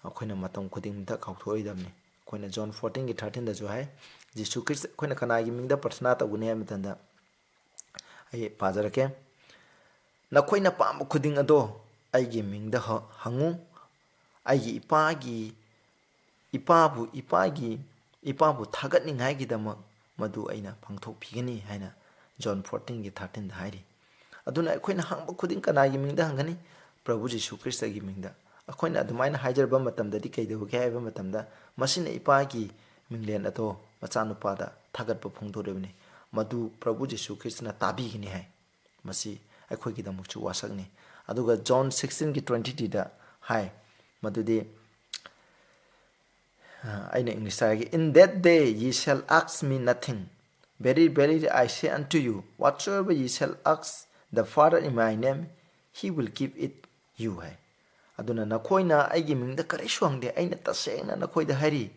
ꯑꯩꯈꯣꯏꯅ ꯃꯇꯝ ꯈꯨꯗꯤꯡꯃꯛꯇ ꯀꯥꯎꯊꯣꯛꯑꯣꯏꯗꯕꯅꯤ꯫ ꯑꯩꯈꯣꯏꯅ ꯖꯣꯟ ꯐꯣꯔꯇꯤꯟꯒꯤ ꯊꯥꯔꯇꯤꯟꯗꯁꯨ ꯍꯥꯏ, ꯖꯤꯁꯨ ꯈ꯭ꯔꯤꯁꯇ ꯑꯩꯈꯣꯏꯅ ꯀꯅꯥꯒꯤ ꯃꯤꯡꯗ ꯄ꯭ꯔꯊꯅꯥ ꯇꯧꯒꯅꯤ ꯍꯥꯏꯕ ꯃꯇꯝꯗ, ꯑꯩ ꯄꯥꯖꯔꯛꯀꯦ꯫ "ꯅꯈꯣꯏꯅ ꯄꯥꯝꯕ ꯈꯨꯗꯤꯡ ꯑꯗꯣ ꯑꯩꯒꯤ ꯃꯤꯡꯗ ꯍ-, ꯍꯪꯉꯨ, ꯑꯩꯒꯤ ꯏꯄꯥꯒꯤ, ꯏꯄꯥꯕꯨ, ꯏꯄꯥꯒꯤ, ꯏꯄꯥꯕꯨ ꯊꯥꯒꯠꯅꯤꯡꯉꯥꯏꯒꯤꯗꯃꯛ ꯃꯗꯨ ꯑꯩꯅ ꯄꯥꯡꯊꯣꯛꯄꯤꯒꯅꯤ" ꯍꯥꯏꯅ ꯖꯣꯟ ꯐꯣꯔꯇꯤꯟꯒꯤ ꯊꯥꯔꯇꯤꯟꯗ ꯍꯥꯏꯔꯤ꯫ ꯑꯗꯨꯅ ꯑꯩꯈꯣꯏꯅ ꯍꯪꯕ ꯈꯨꯗꯤꯡ ꯀꯅꯥꯒꯤ ꯃꯤꯡꯗ ꯍꯪꯒꯅꯤ? ꯄ꯭ꯔꯚꯨ ꯖꯤꯁꯨ ꯈ꯭ꯔꯤꯁꯇꯒꯤ ꯃꯤꯡꯗ꯫ ꯑꯩꯈꯣꯏꯅ ꯑꯗꯨꯃꯥꯏꯅ ꯍꯥꯏꯖꯔꯕ ꯃꯇꯝꯗꯗꯤ ꯀꯩꯗꯧꯒꯦ ꯍꯥꯏꯕ ꯃꯇꯝꯗ, ꯃꯁꯤꯅ ꯏꯄꯥꯒꯤ ꯃꯤꯡꯂꯦꯟ ꯑꯗꯣ ꯃꯆꯥꯅꯨꯄꯥꯗ ꯊꯥꯒꯠꯄ ꯐꯣꯡꯗꯣꯔꯤꯕꯅꯤ, ꯃꯗꯨ ꯄ꯭ꯔꯚꯨ ꯖꯤꯁꯨ ꯈ꯭ꯔꯤꯁꯇꯅ ꯇꯥꯕꯤꯒꯅꯤ ꯍꯥꯏ꯫ ꯃꯁꯤ ꯑꯩꯈꯣꯏꯒꯤꯗꯃꯛꯁꯨ ꯋꯥꯁꯛꯅꯤ꯫ ꯑꯗꯨꯒ ꯖꯣꯟ ꯁꯤꯛꯁꯇꯤꯟꯒꯤ ꯇ꯭ꯋꯦꯟꯇꯤ ꯇꯨꯗ ꯍꯥꯏ, ꯃꯗꯨꯗꯤ, ꯑ, ꯑꯩꯅ ꯏꯪꯂꯤꯁꯇ ꯍꯥꯏꯒꯦ, "In that day ye shall ask me nothing. Very verily I say unto you, whatsoever ye shall ask the Father in my name, he will give it you" ꯍꯥꯏ꯫ ꯑꯗꯨꯅ ꯅꯈꯣꯏꯅ ꯑꯩꯒꯤ ꯃꯤꯡꯗ ꯀꯔꯤꯁꯨ ꯍꯪꯗꯦ, ꯑꯩꯅ ꯇꯁꯦꯡꯅ ꯅꯈꯣꯏꯗ ꯍꯥꯏꯔꯤ꯫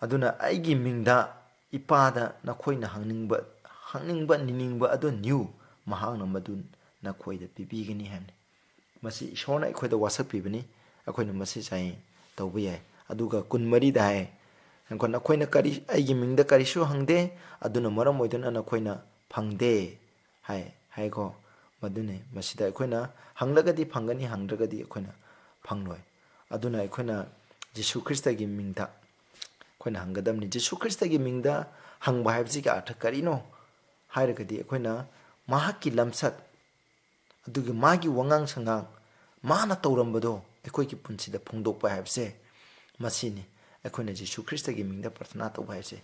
ꯑꯗꯨꯅ ꯑꯩꯒꯤ ꯃꯤꯡꯗ ꯏꯄꯥꯗ ꯅꯈꯣꯏꯅ ꯍꯪꯅꯤꯡꯕ, ꯍꯪꯅꯤꯡꯕ, ꯅꯤꯅꯤꯡꯕ ꯑꯗꯨ ꯅꯤꯌꯨ, ꯃꯍꯥꯛꯅ ꯃꯗꯨ ꯅꯈꯣꯏꯗ ꯄꯤꯕꯤꯒꯅꯤ ꯍꯥꯏꯕꯅꯤ꯫ ꯃꯁꯤ ꯏꯁꯣꯔꯅ ꯑꯩꯈꯣꯏꯗ ꯋꯥꯁꯛꯄꯤꯕꯅꯤ, ꯑꯩꯈꯣꯏꯅ ꯃꯁꯤ ꯆꯥꯡꯌꯦꯡ ꯇꯧꯕ ꯌꯥꯏ꯫ ꯑꯗꯨꯒ ꯀꯨꯟꯃꯔꯤꯗ ꯍꯥꯏ, ꯅꯈꯣꯏꯅ ꯀꯔꯤ, "ꯑꯩꯒꯤ ꯃꯤꯡꯗ ꯀꯔꯤꯁꯨ ꯍꯪꯗꯦ, ꯑꯗꯨꯅ ꯃꯔꯝ ꯑꯣꯏꯗꯨꯅ ꯅꯈꯣꯏꯅ ꯐꯪꯗꯦ" ꯍꯥꯏ, ꯍꯥꯏꯀꯣ꯫ ꯃꯗꯨꯅꯤ, ꯃꯁꯤꯗ ꯑꯩꯈꯣꯏꯅ ꯍꯪꯂꯒꯗꯤ ꯐꯪꯒꯅꯤ, ꯍꯪꯗ꯭ꯔꯒꯗꯤ ꯑꯩꯈꯣꯏꯅ ꯐꯪꯂꯣꯏ꯫ ꯑꯗꯨꯅ ꯑꯩꯈꯣꯏꯅ ꯖꯤꯁꯨ ꯈ꯭ꯔꯤꯁꯇꯒꯤ ꯃꯤꯡꯗ ꯑꯩꯈꯣꯏꯅ ꯍꯪꯒꯗꯕꯅꯤ꯫ ꯖꯤꯁꯨ ꯈ꯭ꯔꯤꯁꯇꯒꯤ ꯃꯤꯡꯗ ꯍꯪꯕ ꯍꯥꯏꯕꯁꯤꯒꯤ ꯑꯔꯊ ꯀꯔꯤꯅꯣ ꯍꯥꯏꯔꯒꯗꯤ, ꯑꯩꯈꯣꯏꯅ ꯃꯍꯥꯛꯀꯤ ꯂꯝꯆꯠ, ꯑꯗꯨꯒꯤ ꯃꯥꯒꯤ ꯋꯥꯉꯥꯡ ꯁꯉꯥꯡ, ꯃꯥꯅ ꯇꯧꯔꯝꯕꯗꯣ ꯑꯩꯈꯣꯏꯒꯤ ꯄꯨꯟꯁꯤꯗ ꯐꯣꯡꯗꯣꯛꯄ ꯍꯥꯏꯕꯁꯦ ꯃꯁꯤꯅꯤ꯫ ꯑꯩꯈꯣꯏꯅ ꯖꯤꯁꯨ ꯈ꯭ꯔꯤꯁꯇꯒꯤ ꯃꯤꯡꯗ ꯄ꯭ꯔꯊꯅꯥ ꯇꯧꯕ ꯍꯥꯏꯁꯦ,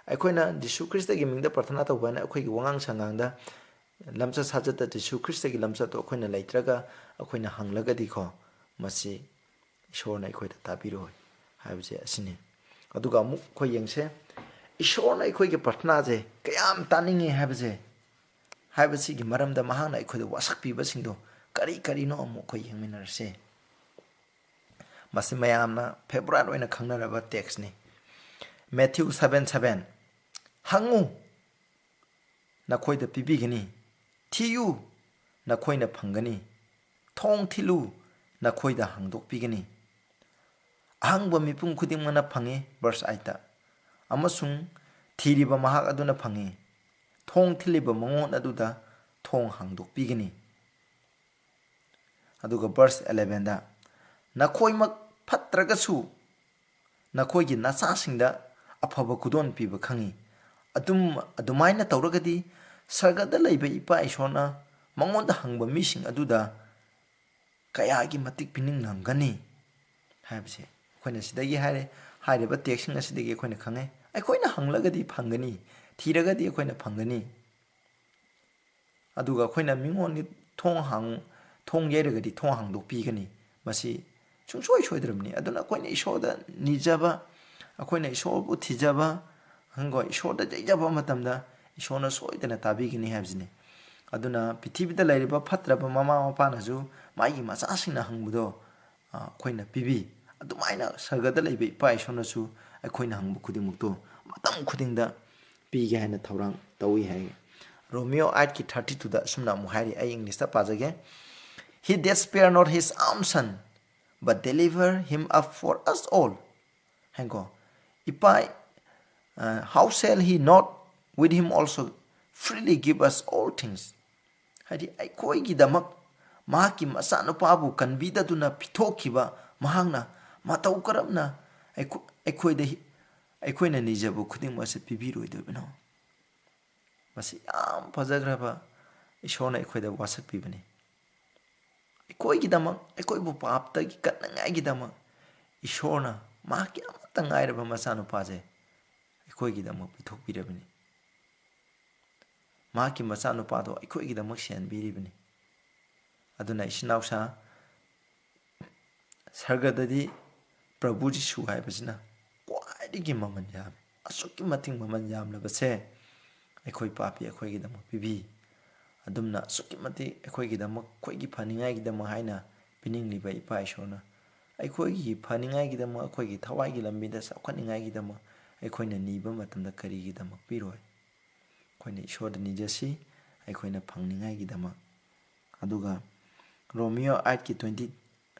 ꯑꯩꯈꯣꯏꯅ ꯖꯤꯁꯨ ꯈ꯭ꯔꯤꯁꯇꯒꯤ ꯃꯤꯡꯗ ꯄ꯭ꯔꯊꯅꯥ ꯇꯧꯕ ꯍꯥꯏꯅ ꯑꯩꯈꯣꯏꯒꯤ ꯋꯥꯉꯥꯡ ꯁꯉꯥꯡꯗ, ꯂꯝꯆꯠ ꯁꯥꯖꯠꯇ ꯖꯤꯁꯨ ꯈ꯭ꯔꯤꯁꯇꯒꯤ ꯂꯝꯆꯠꯇꯣ ꯑꯩꯈꯣꯏꯅ ꯂꯩꯇ꯭ꯔꯒ ꯑꯩꯈꯣꯏꯅ ꯍꯪꯂꯒꯗꯤꯀꯣ, ꯃꯁꯤ ꯏꯁꯣꯔꯅ ꯑꯩꯈꯣꯏꯗ ꯇꯥꯕꯤꯔꯣꯏ ꯍꯥꯏꯕꯁꯦ ꯑꯁꯤꯅꯤ꯫ ꯑꯗꯨꯒ ꯑꯃꯨꯛ ꯑꯩꯈꯣꯏ ꯌꯦꯡꯁꯦ, ꯏꯁꯣꯔꯅ ꯑꯩꯈꯣꯏꯒꯤ ꯄ꯭ꯔꯊꯅꯥꯁꯦ ꯀꯌꯥꯝ ꯇꯥꯅꯤꯡꯉꯤ ꯍꯥꯏꯕꯁꯦ, ꯍꯥꯏꯕꯁꯤꯒꯤ ꯃꯔꯝꯗ ꯃꯍꯥꯛꯅ ꯑꯩꯈꯣꯏꯗ ꯋꯥꯁꯛꯄꯤꯕꯁꯤꯡꯗꯣ ꯀꯔꯤ ꯀꯔꯤꯅꯣ ꯑꯃꯨꯛ ꯑꯩꯈꯣꯏ ꯌꯦꯡꯃꯤꯟꯅꯔꯁꯦ꯫ ꯃꯁꯤ ꯃꯌꯥꯝꯅ ꯐꯦꯚꯣꯔꯥꯏꯠ ꯑꯣꯏꯅ ꯈꯪꯅꯔꯕ ꯇꯦꯛꯁꯅꯤ꯫ ꯃꯦꯊ꯭ꯌꯨ ꯁꯚꯦꯟ ꯁꯚꯦꯟ, "ꯍꯪꯉꯨ, ꯅꯈꯣꯏꯗ ꯄꯤꯕꯤꯒꯅꯤ, ꯊꯤꯌꯨ, ꯅꯈꯣꯏꯅ ꯐꯪꯒꯅꯤ, ꯊꯣꯡ ꯊꯤꯜꯂꯨ, ꯅꯈꯣꯏꯗ ꯍꯥꯡꯗꯣꯛꯄꯤꯒꯅꯤ꯫ ꯑꯍꯪꯕ ꯃꯤꯄꯨꯝ ꯈꯨꯗꯤꯡꯃꯛꯅ ꯐꯪꯏ"꯫ ꯚꯔꯁ ꯑꯩꯠꯇ, "ꯑꯃꯁꯨꯡ ꯊꯤꯔꯤꯕ ꯃꯍꯥꯛ ꯑꯗꯨꯅ ꯐꯪꯏ, ꯊꯣꯡ ꯊꯤꯜꯂꯤꯕ ꯃꯉꯣꯟ ꯑꯗꯨꯗ ꯊꯣꯡ ꯍꯥꯡꯗꯣꯛꯄꯤꯒꯅꯤ"꯫ ꯑꯗꯨꯒ ꯚꯔꯁ ꯑꯦꯂꯦꯚꯦꯟꯗ, "ꯅꯈꯣꯏꯃꯛ ꯐꯠꯇ꯭ꯔꯒꯁꯨ ꯅꯈꯣꯏꯒꯤ ꯅꯆꯥꯁꯤꯡꯗ ꯑꯐꯕ ꯈꯨꯗꯣꯜ ꯄꯤꯕ ꯈꯪꯏ꯫ ꯑꯗꯨꯝ, ꯑꯗꯨꯃꯥꯏꯅ ꯇꯧꯔꯒꯗꯤ ꯁꯔꯒꯗ ꯂꯩꯕ ꯏꯄꯥ ꯏꯁꯣꯔꯅ ꯃꯉꯣꯟꯗ ꯍꯪꯕ ꯃꯤꯁꯤꯡ ꯑꯗꯨꯗ ꯀꯌꯥꯒꯤ ꯃꯇꯤꯛ ꯄꯤꯅꯤꯡꯂꯝꯒꯅꯤ ꯍꯥꯏꯕꯁꯦ ꯑꯩꯈꯣꯏꯅ ꯁꯤꯗꯒꯤ ꯍꯥꯏꯔꯦ꯫ ꯍꯥꯏꯔꯤꯕ ꯇꯦꯛꯁꯁꯤꯡ ꯑꯁꯤꯗꯒꯤ ꯑꯩꯈꯣꯏꯅ ꯈꯪꯉꯦ꯫ ꯑꯩꯈꯣꯏꯅ ꯍꯪꯂꯒꯗꯤ ꯐꯪꯒꯅꯤ, ꯊꯤꯔꯒꯗꯤ ꯑꯩꯈꯣꯏꯅ ꯐꯪꯒꯅꯤ꯫ ꯑꯗꯨꯒ ꯑꯩꯈꯣꯏꯅ ꯃꯤꯉꯣꯟꯒꯤ ꯊꯣꯡ ꯍꯥꯡ-, ꯊꯣꯡ ꯌꯩꯔꯒꯗꯤ ꯊꯣꯡ ꯍꯥꯡꯗꯣꯛꯄꯤꯒꯅꯤ꯫ ꯃꯁꯤ ꯁꯨꯡꯁꯣꯏ ꯁꯣꯏꯗ꯭ꯔꯕꯅꯤ꯫ ꯑꯗꯨꯅ ꯑꯩꯈꯣꯏꯅ ꯏꯁꯣꯔꯗ ꯅꯤꯖꯕ, ꯑꯩꯈꯣꯏꯅ ꯏꯁꯣꯔꯕꯨ ꯊꯤꯖꯕ, ꯈꯪꯉꯤꯀꯣ? ꯏꯁꯣꯔꯗ ꯌꯩꯖꯕ ꯃꯇꯝꯗ ꯏꯁꯣꯔꯅ ꯁꯣꯏꯗꯅ ꯇꯥꯕꯤꯒꯅꯤ ꯍꯥꯏꯕꯁꯤꯅꯤ꯫ ꯑꯗꯨꯅ ꯄ꯭ꯔꯤꯊꯤꯕꯤꯗ ꯂꯩꯔꯤꯕ ꯐꯠꯇ꯭ꯔꯕ ꯃꯃꯥ ꯃꯄꯥꯅꯁꯨ ꯃꯥꯒꯤ ꯃꯆꯥꯁꯤꯡꯅ ꯍꯪꯕꯗꯣ, ꯑ, ꯑꯩꯈꯣꯏꯅ ꯄꯤꯕꯤ꯫ ꯑꯗꯨꯃꯥꯏꯅ ꯁꯔꯒꯗ ꯂꯩꯕ ꯏꯄꯥ ꯏꯁꯣꯔꯅꯁꯨ ꯑꯩꯈꯣꯏꯅ ꯍꯪꯕ ꯈꯨꯗꯤꯡꯃꯛꯇꯣ ꯃꯇꯝ ꯈꯨꯗꯤꯡꯗ ꯄꯤꯒꯦ ꯍꯥꯏꯅ ꯊꯧꯔꯥꯡ ꯇꯧꯏ ꯍꯥꯏ꯫ ꯔꯣꯃꯤꯌꯣ ꯑꯥꯏꯠꯀꯤ ꯊꯥꯔꯇꯤ ꯇꯨꯗ ꯑꯁꯨꯝꯅ ꯑꯃꯨꯛ ꯍꯥꯏꯔꯤ, ꯑꯩ ꯏꯪꯂꯤꯁꯇ ꯄꯥꯖꯒꯦ: "He that spare not his own son, but deliver him up for us all." ꯍꯥꯏꯀꯣ? "If I, uh, how shall he not with him also freely give us all things?" ꯍꯥꯏꯗꯤ, ꯑꯩꯈꯣꯏꯒꯤꯗꯃꯛ ꯃꯍꯥꯛꯀꯤ ꯃꯆꯥꯅꯨꯄꯥꯕꯨ ꯀꯟꯕꯤꯗꯗꯨꯅ ꯄꯤꯊꯣꯛꯈꯤꯕ ꯃꯍꯥꯛꯅ ꯃꯇꯧ ꯀꯔꯝꯅ ꯑꯩꯈꯣ-, ꯑꯩꯈꯣꯏꯗ, ꯑꯩꯈꯣꯏꯅ ꯅꯤꯖꯕ ꯈꯨꯗꯤꯡꯃꯛ ꯑꯁꯤ ꯄꯤꯕꯤꯔꯣꯏꯗꯣꯏꯕꯅꯣ? ꯃꯁꯤ ꯌꯥꯝ ꯐꯖꯈ꯭ꯔꯕ ꯏꯁꯣꯔꯅ ꯑꯩꯈꯣꯏꯗ ꯋꯥꯁꯛꯄꯤꯕꯅꯤ꯫ ꯑꯩꯈꯣꯏꯒꯤꯗꯃꯛ, ꯑꯩꯈꯣꯏꯕꯨ ꯄꯥꯞꯇꯒꯤ ꯀꯟꯅꯉꯥꯏꯒꯤꯗꯃꯛ ꯏꯁꯣꯔꯅ ꯃꯍꯥꯛꯀꯤ ꯑꯃꯠꯇ ꯉꯥꯏꯔꯕ ꯃꯆꯥꯅꯨꯄꯥꯁꯦ ꯑꯩꯈꯣꯏꯒꯤꯗꯃꯛ ꯄꯤꯊꯣꯛꯄꯤꯔꯕꯅꯤ꯫ ꯃꯍꯥꯛꯀꯤ ꯃꯆꯥꯅꯨꯄꯥꯗꯣ ꯑꯩꯈꯣꯏꯒꯤꯗꯃꯛ ꯁꯤꯍꯟꯕꯤꯔꯤꯕꯅꯤ꯫ ꯑꯗꯨꯅ ꯏꯆꯤꯟ ꯏꯅꯥꯎꯁꯥ, ꯁꯔꯒꯗꯗꯤ ꯄ꯭ꯔꯚꯨ ꯖꯤꯁꯨ ꯍꯥꯏꯕꯁꯤꯅ ꯈ꯭ꯋꯥꯏꯗꯒꯤ ꯃꯃꯜ ꯌꯥꯝꯃꯤ꯫ ꯑꯁꯨꯛꯀꯤ ꯃꯇꯤꯛ ꯃꯃꯜ ꯌꯥꯝꯂꯕꯁꯦ ꯑꯩꯈꯣꯏ ꯄꯥꯄꯤ ꯑꯩꯈꯣꯏꯒꯤꯗꯃꯛ ꯄꯤꯕꯤ꯫ ꯑꯗꯨꯝꯅ ꯑꯁꯨꯛꯀꯤ ꯃꯇꯤꯛ ꯑꯩꯈꯣꯏꯒꯤꯗꯃꯛ, ꯑꯩꯈꯣꯏꯒꯤ ꯐꯅꯤꯡꯉꯥꯏꯒꯤꯗꯃꯛ ꯍꯥꯏꯅ ꯄꯤꯅꯤꯡꯂꯤꯕ ꯏꯄꯥ ꯏꯁꯣꯔꯅ ꯑꯩꯈꯣꯏꯒꯤ ꯐꯅꯤꯡꯉꯥꯏꯒꯤꯗꯃꯛ, ꯑꯩꯈꯣꯏꯒꯤ ꯊꯋꯥꯏꯒꯤ ꯂꯝꯕꯤꯗ ꯆꯥꯎꯈꯠꯅꯤꯡꯉꯥꯏꯒꯤꯗꯃꯛ ꯑꯩꯈꯣꯏꯅ ꯅꯤꯕ ꯃꯇꯝꯗ ꯀꯔꯤꯒꯤꯗꯃꯛ ꯄꯤꯔꯣꯏ? ꯑꯩꯈꯣꯏꯅ ꯏꯁꯣꯔꯗ ꯅꯤꯖꯁꯤ, ꯑꯩꯈꯣꯏꯅ ꯐꯪꯅꯤꯡꯉꯥꯏꯒꯤꯗꯃꯛ꯫ ꯑꯗꯨꯒ ꯔꯣꯃꯤꯌꯣ ꯑꯥꯏꯠꯀꯤ ꯇ꯭ꯋꯦꯟꯇꯤ,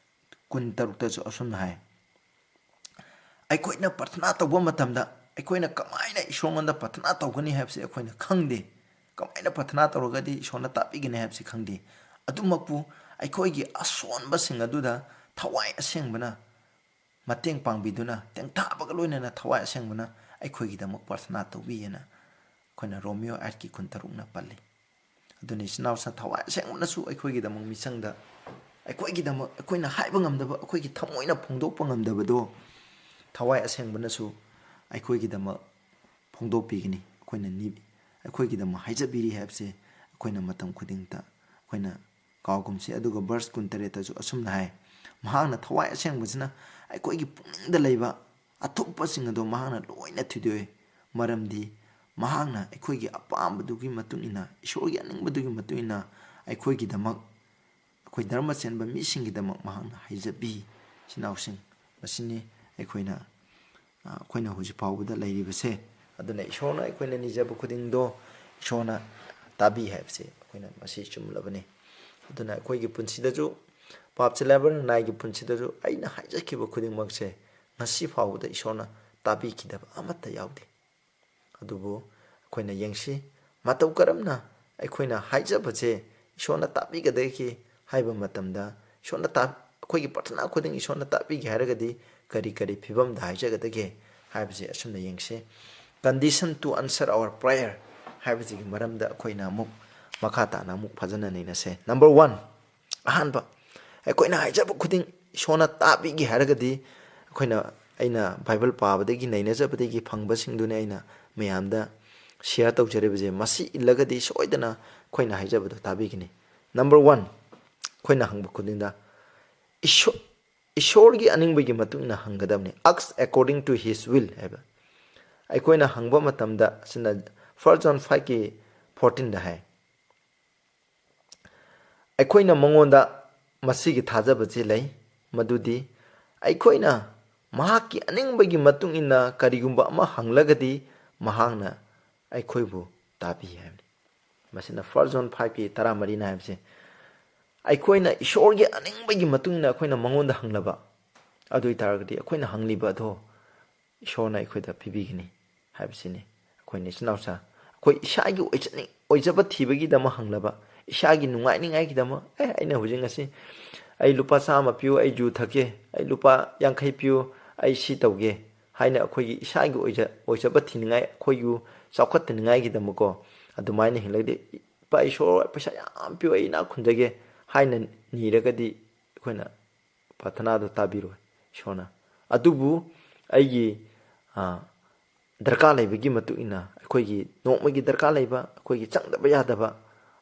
ꯀꯨꯟ ꯇꯔꯨꯛꯇꯁꯨ ꯑꯁꯨꯝꯅ ꯍꯥꯏ, ꯑꯩꯈꯣꯏꯅ ꯄ꯭ꯔꯊꯅꯥ ꯇꯧꯕ ꯃꯇꯝꯗ ꯑꯩꯈꯣꯏꯅ ꯀꯃꯥꯏꯅ ꯏꯁꯣꯔꯉꯣꯟꯗ ꯄ꯭ꯔꯊꯅꯥ ꯇꯧꯒꯅꯤ ꯍꯥꯏꯕꯁꯤ ꯑꯩꯈꯣꯏꯅ ꯈꯪꯗꯦ꯫ ꯀꯃꯥꯏꯅ ꯄ꯭ꯔꯊꯅꯥ ꯇꯧꯔꯒꯗꯤ ꯏꯁꯣꯔꯅ ꯇꯥꯕꯤꯒꯅꯤ ꯍꯥꯏꯕꯁꯤ ꯈꯪꯗꯦ꯫ ꯑꯗꯨꯃꯛꯄꯨ ꯑꯩꯈꯣꯏꯒꯤ ꯑꯁꯣꯟꯕꯁꯤꯡ ꯑꯗꯨꯗ ꯊꯋꯥꯏ ꯑꯁꯦꯡꯕꯅ ꯃꯇꯦꯡ ꯄꯥꯡꯕꯤꯗꯨꯅ, ꯇꯦꯡꯊꯥꯕꯒ ꯂꯣꯏꯅꯅ ꯊꯋꯥꯏ ꯑꯁꯦꯡꯕꯅ ꯑꯩꯈꯣꯏꯒꯤꯗꯃꯛ ꯄ꯭ꯔꯊꯅꯥ ꯇꯧꯕꯤ ꯍꯥꯏꯅ ꯑꯩꯈꯣꯏꯅ ꯔꯣꯃꯤꯌꯣ ꯑꯥꯏꯠꯀꯤ ꯀꯨꯟ ꯇꯔꯨꯛꯅ ꯄꯜꯂꯤ꯫ ꯑꯗꯨꯅ ꯏꯆꯤꯟ ꯏꯅꯥꯎꯁꯤꯡ, ꯊꯋꯥꯏ ꯑꯁꯦꯡꯕꯅꯁꯨ ꯑꯩꯈꯣꯏꯒꯤꯗꯃꯛ ꯃꯤꯆꯪꯗ ꯑꯩꯈꯣꯏꯒꯤꯗꯃꯛ ꯑꯩꯈꯣꯏꯅ ꯍꯥꯏꯕ ꯉꯝꯗꯕ, ꯑꯩꯈꯣꯏꯒꯤ ꯊꯃꯣꯏꯅ ꯐꯣꯡꯗꯣꯛꯄ ꯉꯝꯗꯕꯗꯣ ꯊꯋꯥꯏ ꯑꯁꯦꯡꯕꯅꯁꯨ ꯑꯩꯈꯣꯏꯒꯤꯗꯃꯛ ꯐꯣꯡꯗꯣꯛꯄꯤꯒꯅꯤ꯫ ꯑꯩꯈꯣꯏꯅ ꯅꯤ-, ꯑꯩꯈꯣꯏꯒꯤꯗꯃꯛ ꯍꯥꯏꯖꯕꯤꯔꯤ ꯍꯥꯏꯕꯁꯦ ꯑꯩꯈꯣꯏꯅ ꯃꯇꯝ ꯈꯨꯗꯤꯡꯗ ꯑꯩꯈꯣꯏꯅ ꯀꯥꯎꯒꯨꯝꯁꯤ꯫ ꯑꯗꯨꯒ verse ꯀꯨꯟꯇꯔꯦꯠꯇꯁꯨ ꯑꯁꯨꯝꯅ ꯍꯥꯏ, "ꯃꯍꯥꯛꯅ ꯊꯋꯥꯏ ꯑꯁꯦꯡꯕꯁꯤꯅ ꯑꯩꯈꯣꯏꯒꯤ ꯄꯨꯛꯅꯤꯡꯗ ꯂꯩꯕ ꯑꯊꯨꯞꯄꯁꯤꯡ ꯑꯗꯣ ꯃꯍꯥꯛꯅ ꯂꯣꯏꯅ ꯊꯤꯗꯣꯛꯏ, ꯃꯔꯝꯗꯤ ꯃꯍꯥꯛꯅ ꯑꯩꯈꯣꯏꯒꯤ ꯑꯄꯥꯝꯕꯗꯨꯒꯤ ꯃꯇꯨꯡ ꯏꯟꯅ, ꯏꯁꯣꯔꯒꯤ ꯑꯅꯤꯡꯕꯗꯨꯒꯤ ꯃꯇꯨꯡ ꯏꯟꯅ ꯑꯩꯈꯣꯏꯒꯤꯗꯃꯛ, ꯑꯩꯈꯣꯏ ꯙꯔꯃ ꯆꯦꯟꯕ ꯃꯤꯁꯤꯡꯒꯤꯗꯃꯛ ꯃꯍꯥꯛꯅ ꯍꯥꯏꯖꯕꯤ꯫" ꯏꯆꯤꯟ ꯏꯅꯥꯎꯁꯤꯡ, ꯃꯁꯤꯅꯤ ꯑꯩꯈꯣꯏꯅ, ꯑ, ꯑꯩꯈꯣꯏꯅ ꯍꯧꯖꯤꯛ ꯐꯥꯎꯕꯗ ꯂꯩꯔꯤꯕꯁꯦ꯫ ꯑꯗꯨꯅ ꯏꯁꯣꯔꯅ ꯑꯩꯈꯣꯏꯅ ꯅꯤꯖꯕ ꯈꯨꯗꯤꯡꯗꯣ ꯏꯁꯣꯔꯅ ꯇꯥꯕꯤ ꯍꯥꯏꯕꯁꯦ ꯑꯩꯈꯣꯏꯅ ꯃꯁꯤ ꯆꯨꯝꯂꯕꯅꯤ꯫ ꯑꯗꯨꯅ ꯑꯩꯈꯣꯏꯒꯤ ꯄꯨꯟꯁꯤꯗꯁꯨ, ꯄꯥꯞ ꯆꯦꯜꯂꯕ ꯅꯅꯥꯏꯒꯤ ꯄꯨꯟꯁꯤꯗꯁꯨ ꯑꯩꯅ ꯍꯥꯏꯖꯈꯤꯕ ꯈꯨꯗꯤꯡꯃꯛꯁꯦ ꯉꯁꯤ ꯐꯥꯎꯕꯗ ꯏꯁꯣꯔꯅ ꯇꯥꯕꯤꯈꯤꯗꯕ ꯑꯃꯠꯇ ꯌꯥꯎꯗꯦ꯫ ꯑꯗꯨꯕꯨ ꯑꯩꯈꯣꯏꯅ ꯌꯦꯡꯁꯤ, ꯃꯇꯧ ꯀꯔꯝꯅ ꯑꯩꯈꯣꯏꯅ ꯍꯥꯏꯖꯕꯁꯦ ꯏꯁꯣꯔꯅ ꯇꯥꯕꯤꯒꯗꯒꯦ ꯍꯥꯏꯕ ꯃꯇꯝꯗ, ꯏꯁꯣꯔꯅ ꯇꯥ-, ꯑꯩꯈꯣꯏꯒꯤ ꯄ꯭ꯔꯊꯅꯥ ꯈꯨꯗꯤꯡ ꯏꯁꯣꯔꯅ ꯇꯥꯕꯤꯒꯦ ꯍꯥꯏꯔꯒꯗꯤ ꯀꯔꯤ ꯀꯔꯤ ꯐꯤꯕꯝꯗ ꯍꯥꯏꯖꯒꯗꯒꯦ ꯍꯥꯏꯕꯁꯦ ꯑꯁꯨꯝꯅ ꯌꯦꯡꯁꯤ꯫ Condition to answer our prayer ꯍꯥꯏꯕꯁꯤꯒꯤ ꯃꯔꯝꯗ ꯑꯩꯈꯣꯏꯅ ꯑꯃꯨꯛ ꯃꯈꯥ ꯇꯥꯅ ꯑꯃꯨꯛ ꯐꯖꯅ ꯅꯩꯅꯁꯦ꯫ Number one, ꯑꯍꯥꯟꯕ, ꯑꯩꯈꯣꯏꯅ ꯍꯥꯏꯖꯕ ꯈꯨꯗꯤꯡ ꯏꯁꯣꯔꯅ ꯇꯥꯕꯤꯒꯦ ꯍꯥꯏꯔꯒꯗꯤ, ꯑꯩꯈꯣꯏꯅ, ꯑꯩꯅ ꯕꯥꯏꯕꯜ ꯄꯥꯕꯗꯒꯤ, ꯅꯩꯅꯖꯕꯗꯒꯤ ꯐꯪꯕꯁꯤꯡꯗꯨꯅꯤ ꯑꯩꯅ ꯃꯌꯥꯝꯗ share ꯇꯧꯖꯔꯤꯕꯁꯦ꯫ ꯃꯁꯤ ꯏꯜꯂꯒꯗꯤ ꯁꯣꯏꯗꯅ ꯑꯩꯈꯣꯏꯅ ꯍꯥꯏꯖꯕꯗꯣ ꯇꯥꯕꯤꯒꯅꯤ꯫ Number one, ꯑꯩꯈꯣꯏꯅ ꯍꯪꯕ ꯈꯨꯗꯤꯡꯗ ꯏꯁꯣ-, ꯏꯁꯣꯔꯒꯤ ꯑꯅꯤꯡꯕꯒꯤ ꯃꯇꯨꯡ ꯏꯟꯅ ꯍꯪꯒꯗꯕꯅꯤ꯫ "Ask according to his will" ꯍꯥꯏꯕ꯫ ꯑꯩꯈꯣꯏꯅ ꯍꯪꯕ ꯃꯇꯝꯗ, ꯑꯁꯤꯅ First John five ꯀꯤ fourteen ꯗ ꯍꯥꯏ, ꯑꯩꯈꯣꯏꯅ ꯃꯉꯣꯟꯗ ꯃꯁꯤꯒꯤ ꯊꯥꯖꯕꯁꯤ ꯂꯩ, ꯃꯗꯨꯗꯤ ꯑꯩꯈꯣꯏꯅ ꯃꯍꯥꯛꯀꯤ ꯑꯅꯤꯡꯕꯒꯤ ꯃꯇꯨꯡ ꯏꯟꯅ ꯀꯔꯤꯒꯨꯝꯕ ꯑꯃ ꯍꯪꯂꯒꯗꯤ ꯃꯍꯥꯛꯅ ꯑꯩꯈꯣꯏꯕꯨ ꯇꯥꯕꯤ ꯍꯥꯏꯕꯅꯤ꯫ ꯃꯁꯤꯅ First John five ꯀꯤ ꯇꯔꯥꯃꯔꯤꯅ ꯍꯥꯏꯕꯁꯦ꯫ ꯑꯩꯈꯣꯏꯅ ꯏꯁꯣꯔꯒꯤ ꯑꯅꯤꯡꯕꯒꯤ ꯃꯇꯨꯡ ꯏꯟꯅ ꯑꯩꯈꯣꯏꯅ ꯃꯉꯣꯟꯗ ꯍꯪꯂꯕ, ꯑꯗꯨ ꯑꯣꯏ ꯇꯥꯔꯒꯗꯤ ꯑꯩꯈꯣꯏꯅ ꯍꯪꯂꯤꯕ ꯑꯗꯣ ꯏꯁꯣꯔꯅ ꯑꯩꯈꯣꯏꯗ ꯄꯤꯕꯤꯒꯅꯤ ꯍꯥꯏꯕꯁꯤꯅꯤ꯫ ꯑꯩꯈꯣꯏꯅ ꯏꯆꯤꯟ ꯏꯅꯥꯎꯁꯥ, ꯑꯩꯈꯣꯏ ꯏꯁꯥꯒꯤ ꯑꯣꯏꯖꯅꯤꯡ-, ꯑꯣꯏꯖꯕ ꯊꯤꯕꯒꯤꯗꯃꯛ ꯍꯪꯂꯕ, ꯏꯁꯥꯒꯤ ꯅꯨꯡꯉꯥꯏꯅꯤꯡꯉꯥꯏꯒꯤꯗꯃꯛ, "ꯑꯦ, ꯑꯩꯅ ꯍꯧꯖꯤꯛ ꯉꯁꯤ ꯑꯩ ꯂꯨꯄꯥ ꯆꯥꯝꯃ ꯄꯤꯌꯨ, ꯑꯩ ꯖꯨ ꯊꯛꯀꯦ, ꯑꯩ ꯂꯨꯄꯥ ꯌꯥꯡꯈꯩ ꯄꯤꯌꯨ, ꯑꯩ ꯁꯤ ꯇꯧꯒꯦ" ꯍꯥꯏꯅ ꯑꯩꯈꯣꯏꯒꯤ ꯏꯁꯥꯒꯤ ꯑꯣꯏꯖ-, ꯑꯣꯏꯖꯕ ꯊꯤꯅꯤꯡꯉꯥꯏ, ꯑꯩꯈꯣꯏꯒꯤ ꯆꯥꯎꯈꯠꯇꯅꯤꯡꯉꯥꯏꯒꯤꯗꯃꯛꯀꯣ, ꯑꯗꯨꯃꯥꯏꯅ ꯍꯤꯡꯂꯒꯗꯤ, "ꯏꯄꯥ ꯏꯁꯣꯔ, ꯄꯩꯁꯥ ꯌꯥꯝ ꯄꯤꯌꯨ, ꯑꯩ ꯏꯅꯥꯛ ꯈꯨꯟꯖꯒꯦ" ꯍꯥꯏꯅ ꯅꯤꯔꯒꯗꯤ ꯑꯩꯈꯣꯏꯅ ꯄ꯭ꯔꯥꯊꯅꯥꯗꯣ ꯇꯥꯕꯤꯔꯣꯏ ꯏꯁꯣꯔꯅ꯫ ꯑꯗꯨꯕꯨ ꯑꯩꯒꯤ, ꯑ, ꯗꯔꯀꯥꯔ ꯂꯩꯕꯒꯤ ꯃꯇꯨꯡ ꯏꯟꯅ, ꯑꯩꯈꯣꯏꯒꯤ ꯅꯣꯡꯃꯒꯤ ꯗꯔꯀꯥꯔ ꯂꯩꯕ, ꯑꯩꯈꯣꯏꯒꯤ ꯆꯪꯗꯕ ꯌꯥꯗꯕ,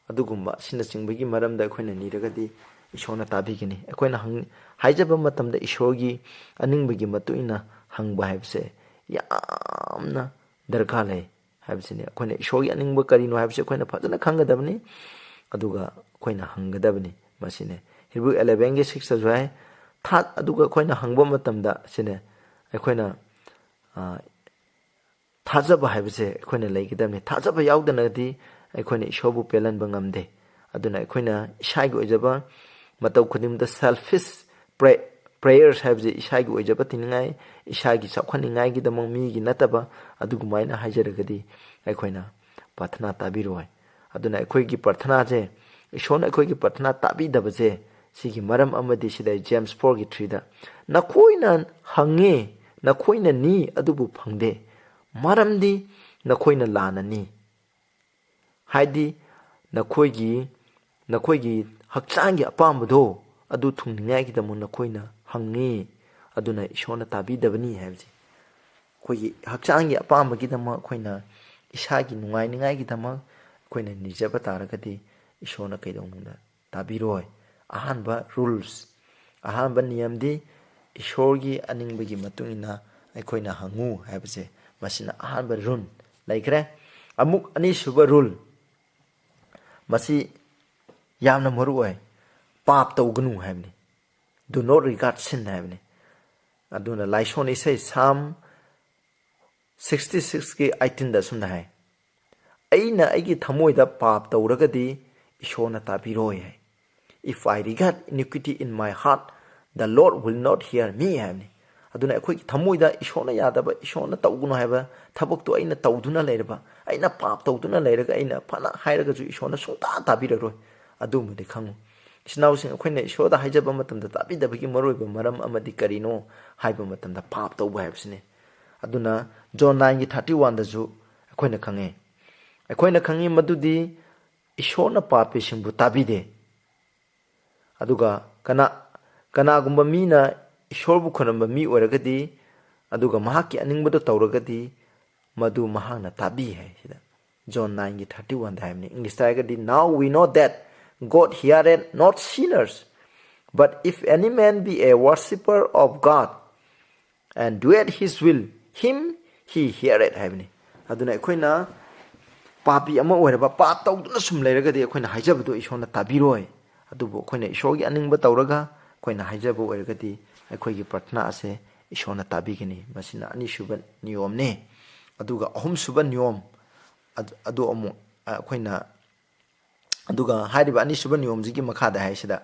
ꯑꯗꯨꯒꯨꯝꯕ ꯑꯁꯤꯅꯆꯤꯡꯕꯒꯤ ꯃꯔꯝꯗ ꯑꯩꯈꯣꯏꯅ ꯅꯤꯔꯒꯗꯤ ꯏꯁꯣꯔꯅ ꯇꯥꯕꯤꯒꯅꯤ꯫ ꯑꯩꯈꯣꯏꯅ ꯍꯪ-, ꯍꯥꯏꯖꯕ ꯃꯇꯝꯗ ꯏꯁꯣꯔꯒꯤ ꯑꯅꯤꯡꯕꯒꯤ ꯃꯇꯨꯡ ꯏꯟꯅ ꯍꯪꯕ ꯍꯥꯏꯕꯁꯦ ꯌꯥꯝꯅ ꯗꯔꯀꯥꯔ ꯂꯩ ꯍꯥꯏꯕꯁꯤꯅꯤ꯫ ꯑꯩꯈꯣꯏꯅ ꯏꯁꯣꯔꯒꯤ ꯑꯅꯤꯡꯕ ꯀꯔꯤꯅꯣ ꯍꯥꯏꯕꯁꯤ ꯑꯩꯈꯣꯏꯅ ꯐꯖꯅ ꯈꯪꯒꯗꯕꯅꯤ, ꯑꯗꯨꯒ ꯑꯩꯈꯣꯏꯅ ꯍꯪꯒꯗꯕꯅꯤ꯫ ꯃꯁꯤꯅꯦ ꯍꯤꯕ꯭ꯔꯨ elevenꯒꯤ sixꯇꯁꯨ ꯍꯥꯏ, ꯊꯥ-, ꯑꯗꯨꯒ ꯑꯩꯈꯣꯏꯅ ꯍꯪꯕ ꯃꯇꯝꯗ ꯁꯤꯅꯦ, ꯑꯩꯈꯣꯏꯅ, ꯑ, ꯊꯥꯖꯕ ꯍꯥꯏꯕꯁꯦ ꯑꯩꯈꯣꯏꯅ ꯂꯩꯒꯗꯕꯅꯤ꯫ ꯊꯥꯖꯕ ꯌꯥꯎꯗꯅꯗꯤ ꯑꯩꯈꯣꯏꯅ ꯏꯁꯣꯔꯕꯨ ꯄꯦꯜꯍꯟꯕ ꯉꯝꯗꯦ꯫ ꯑꯗꯨꯅ ꯑꯩꯈꯣꯏꯅ ꯏꯁꯥꯒꯤ ꯑꯣꯏꯖꯕ ꯃꯇꯧ ꯈꯨꯗꯤꯡꯃꯛꯇ selfish pray-, prayers ꯍꯥꯏꯕꯁꯦ ꯏꯁꯥꯒꯤ ꯑꯣꯏꯖꯕ ꯊꯤꯅꯤꯡꯉꯥꯏ, ꯏꯁꯥꯒꯤ ꯆꯥꯎꯈꯠꯅꯤꯡꯉꯥꯏꯒꯤꯗꯃꯛ, ꯃꯤꯒꯤ ꯅꯠꯇꯕ, ꯑꯗꯨꯒꯨꯃꯥꯏꯅ ꯍꯥꯏꯖꯔꯒꯗꯤ ꯑꯩꯈꯣꯏꯅ ꯄ꯭ꯔꯥꯊꯅꯥ ꯇꯥꯕꯤꯔꯣꯏ꯫ ꯑꯗꯨꯅ ꯑꯩꯈꯣꯏꯒꯤ ꯄ꯭ꯔꯥꯊꯅꯥꯁꯦ, ꯏꯁꯣꯔꯅ ꯑꯩꯈꯣꯏꯒꯤ ꯄ꯭ꯔꯥꯊꯅꯥ ꯇꯥꯕꯤꯗꯕꯁꯦ, ꯁꯤꯒꯤ ꯃꯔꯝ ꯑꯃꯗꯤ ꯁꯤꯗ James fourꯒꯤ threeꯗ, "ꯅꯈꯣꯏꯅ ꯍꯪꯉꯤ, ꯅꯈꯣꯏꯅ ꯅꯤ, ꯑꯗꯨꯕꯨ ꯐꯪꯗꯦ, ꯃꯔꯝꯗꯤ ꯅꯈꯣꯏꯅ ꯂꯥꯟꯅ ꯅꯤ"꯫ ꯍꯥꯏꯗꯤ ꯅꯈꯣꯏꯒꯤ, ꯅꯈꯣꯏꯒꯤ ꯍꯛꯆꯥꯡꯒꯤ ꯑꯄꯥꯝꯕꯗꯣ ꯑꯗꯨ ꯊꯨꯡꯅꯤꯡꯉꯥꯏꯒꯤꯗꯃꯛ ꯅꯈꯣꯏꯅ ꯍꯪꯉꯤ, ꯑꯗꯨꯅ ꯏꯁꯣꯔꯅ ꯇꯥꯕꯤꯗꯕꯅꯤ ꯍꯥꯏꯕꯁꯦ꯫ ꯑꯩꯈꯣꯏꯒꯤ ꯍꯛꯆꯥꯡꯒꯤ ꯑꯄꯥꯝꯕꯒꯤꯗꯃꯛ, ꯑꯩꯈꯣꯏꯅ ꯏꯁꯥꯒꯤ ꯅꯨꯡꯉꯥꯏꯅꯤꯡꯉꯥꯏꯒꯤꯗꯃꯛ ꯑꯩꯈꯣꯏꯅ ꯅꯤꯖꯕ ꯇꯥꯔꯒꯗꯤ ꯏꯁꯣꯔꯅ ꯀꯩꯗꯧꯅꯨꯡꯗ ꯇꯥꯕꯤꯔꯣꯏ꯫ ꯑꯍꯥꯟꯕ rules, ꯑꯍꯥꯟꯕ ꯅꯤꯌꯝꯗꯤ ꯏꯁꯣꯔꯒꯤ ꯑꯅꯤꯡꯕꯒꯤ ꯃꯇꯨꯡ ꯏꯟꯅ ꯑꯩꯈꯣꯏꯅ ꯍꯪꯉꯨ ꯍꯥꯏꯕꯁꯦ, ꯃꯁꯤꯅ ꯑꯍꯥꯟꯕ rule ꯂꯩꯈ꯭ꯔꯦ꯫ ꯑꯃꯨꯛ ꯑꯅꯤꯁꯨꯕ rule, ꯃꯁꯤ ꯌꯥꯝꯅ ꯃꯔꯨ ꯑꯣꯏ, ꯄꯥꯞ ꯇꯧꯒꯅꯨ ꯍꯥꯏꯕꯅꯤ, "Do not regard sin" ꯍꯥꯏꯕꯅꯤ꯫ ꯑꯗꯨꯅ ꯂꯥꯏꯁꯣꯟ ꯏꯁꯩ Psalm sixty sixꯀꯤ eighteenꯗ ꯑꯁꯨꯝꯅ ꯍꯥꯏ, "ꯑꯩꯅ ꯑꯩꯒꯤ ꯊꯃꯣꯏꯗ ꯄꯥꯞ ꯇꯧꯔꯒꯗꯤ ꯏꯁꯣꯔꯅ ꯇꯥꯕꯤꯔꯣꯏ" ꯍꯥꯏ꯫ "If I regard iniquity in my heart, the Lord will not hear me" ꯍꯥꯏꯕꯅꯤ꯫ ꯑꯗꯨꯅ ꯑꯩꯈꯣꯏꯒꯤ ꯊꯃꯣꯏꯗ ꯏꯁꯣꯔꯅ ꯌꯥꯗꯕ, ꯏꯁꯣꯔꯅ ꯇꯧꯒꯅꯨ ꯍꯥꯏꯕ ꯊꯕꯛꯇꯣ ꯑꯩꯅ ꯇꯧꯗꯨꯅ ꯂꯩꯔꯕ, ꯑꯩꯅ ꯄꯥꯞ ꯇꯧꯗꯨꯅ ꯂꯩꯔꯒ ꯑꯩꯅ ꯐꯅ ꯍꯥꯏꯔꯒꯁꯨ ꯏꯁꯣꯔꯅ ꯁꯨꯡꯇꯥ ꯇꯥꯕꯤꯔꯔꯣꯏ꯫ ꯑꯗꯨꯃꯗꯤ ꯈꯪꯉꯨ꯫ ꯏꯆꯤꯟ ꯏꯅꯥꯎꯁꯤꯡ, ꯑꯩꯈꯣꯏꯅ ꯏꯁꯣꯔꯗ ꯍꯥꯏꯖꯕ ꯃꯇꯝꯗ ꯇꯥꯕꯤꯗꯕꯒꯤ ꯃꯔꯨꯑꯣꯏꯕ ꯃꯔꯝ ꯑꯃꯗꯤ ꯀꯔꯤꯅꯣ ꯍꯥꯏꯕ ꯃꯇꯝꯗ ꯄꯥꯞ ꯇꯧꯕ ꯍꯥꯏꯕꯁꯤꯅꯤ꯫ ꯑꯗꯨꯅ John nineꯒꯤ thirty oneꯗꯁꯨ ꯑꯩꯈꯣꯏꯅ ꯈꯪꯉꯤ꯫ ꯑꯩꯈꯣꯏꯅ ꯈꯪꯉꯤ ꯃꯗꯨꯗꯤ ꯏꯁꯣꯔꯅ ꯄꯥꯄꯤꯁꯤꯡꯕꯨ ꯇꯥꯕꯤꯗꯦ꯫ ꯑꯗꯨꯒ ꯀꯅꯥ ꯀꯅꯥꯒꯨꯝꯕ ꯃꯤꯅ ꯏꯁꯣꯔꯕꯨ ꯈꯨꯔꯨꯝꯕ ꯃꯤ ꯑꯣꯏꯔꯒꯗꯤ, ꯑꯗꯨꯒ ꯃꯍꯥꯛꯀꯤ ꯑꯅꯤꯡꯕꯗꯨ ꯇꯧꯔꯒꯗꯤ, ꯃꯗꯨ ꯃꯍꯥꯛꯅ ꯇꯥꯕꯤ ꯍꯥꯏ ꯁꯤꯗ꯫ John nineꯒꯤ thirty oneꯗ ꯍꯥꯏꯕꯅꯤ꯫ Englishꯇ ꯍꯥꯏꯔꯒꯗꯤ, "Now we know that God heareth not sinners, but if any man be a worshipper of God and doeth his will, him he heareth" ꯍꯥꯏꯕꯅꯤ꯫ ꯑꯗꯨꯅ ꯑꯩꯈꯣꯏꯅ ꯄꯥꯄꯤ ꯑꯃ ꯑꯣꯏꯔꯕ, ꯄꯥꯞ ꯇꯧꯗꯨꯅ ꯁꯨꯝ ꯂꯩꯔꯒꯗꯤ ꯑꯩꯈꯣꯏꯅ ꯍꯥꯏꯖꯕꯗꯨ ꯏꯁꯣꯔꯅ ꯇꯥꯕꯤꯔꯣꯏ꯫ ꯑꯗꯨꯕꯨ ꯑꯩꯈꯣꯏꯅ ꯏꯁꯣꯔꯒꯤ ꯑꯅꯤꯡꯕ ꯇꯧꯔꯒ ꯑꯩꯈꯣꯏꯅ ꯍꯥꯏꯖꯕ ꯑꯣꯏꯔꯒꯗꯤ ꯑꯩꯈꯣꯏꯒꯤ ꯄ꯭ꯔꯊꯅꯥ ꯑꯁꯦ ꯏꯁꯣꯔꯅ ꯇꯥꯕꯤꯒꯅꯤ꯫ ꯃꯁꯤꯅ ꯑꯅꯤꯁꯨꯕ ꯅꯤꯌꯣꯝꯅꯤ꯫ ꯑꯗꯨꯒ ꯑꯍꯨꯝꯁꯨꯕ ꯅꯤꯌꯣꯝ ꯑꯗ-, ꯑꯗꯨ ꯑꯃꯨꯛ ꯑꯩꯈꯣꯏꯅ, ꯑꯗꯨꯒ ꯍꯥꯏꯔꯤꯕ ꯑꯅꯤꯁꯨꯕ ꯅꯤꯌꯣꯝꯁꯤꯒꯤ ꯃꯈꯥꯗ ꯍꯥꯏꯁꯤꯗ,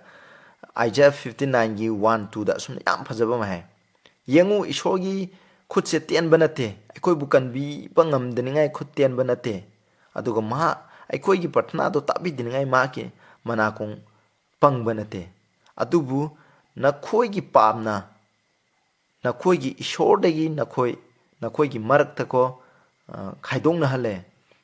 Isaiah fifty nineꯒꯤ one twoꯗ ꯑꯁꯨꯝꯅ ꯌꯥꯝ ꯐꯖꯕ ꯑꯃ ꯍꯥꯏ, "ꯌꯦꯡꯉꯨ, ꯏꯁꯣꯔꯒꯤ ꯈꯨꯠꯁꯦ ꯇꯦꯟꯕ ꯅꯠꯇꯦ, ꯑꯩꯈꯣꯏꯕꯨ ꯀꯟꯕꯤꯕ ꯉꯝꯗꯅꯤꯡꯉꯥꯏ ꯈꯨꯠ ꯇꯦꯟꯕ ꯅꯠꯇꯦ, ꯑꯗꯨꯒ ꯃꯍꯥꯛ ꯑꯩꯈꯣꯏꯒꯤ ꯄ꯭ꯔꯊꯅꯥꯗꯣ ꯇꯥꯕꯤꯗꯅꯤꯡꯉꯥꯏ ꯃꯍꯥꯛꯀꯤ ꯃꯅꯥꯀꯣꯡ ꯄꯪꯕ ꯅꯠꯇꯦ, ꯑꯗꯨꯕꯨ ꯅꯈꯣꯏꯒꯤ ꯄꯥꯞꯅ ꯅꯈꯣꯏꯒꯤ ꯏꯁꯣꯔꯗꯒꯤ ꯅꯈꯣꯏ, ꯅꯈꯣꯏꯒꯤ ꯃꯔꯛꯇꯀꯣ, ꯑ, ꯈꯥꯏꯗꯣꯛꯅꯍꯜꯂꯦ꯫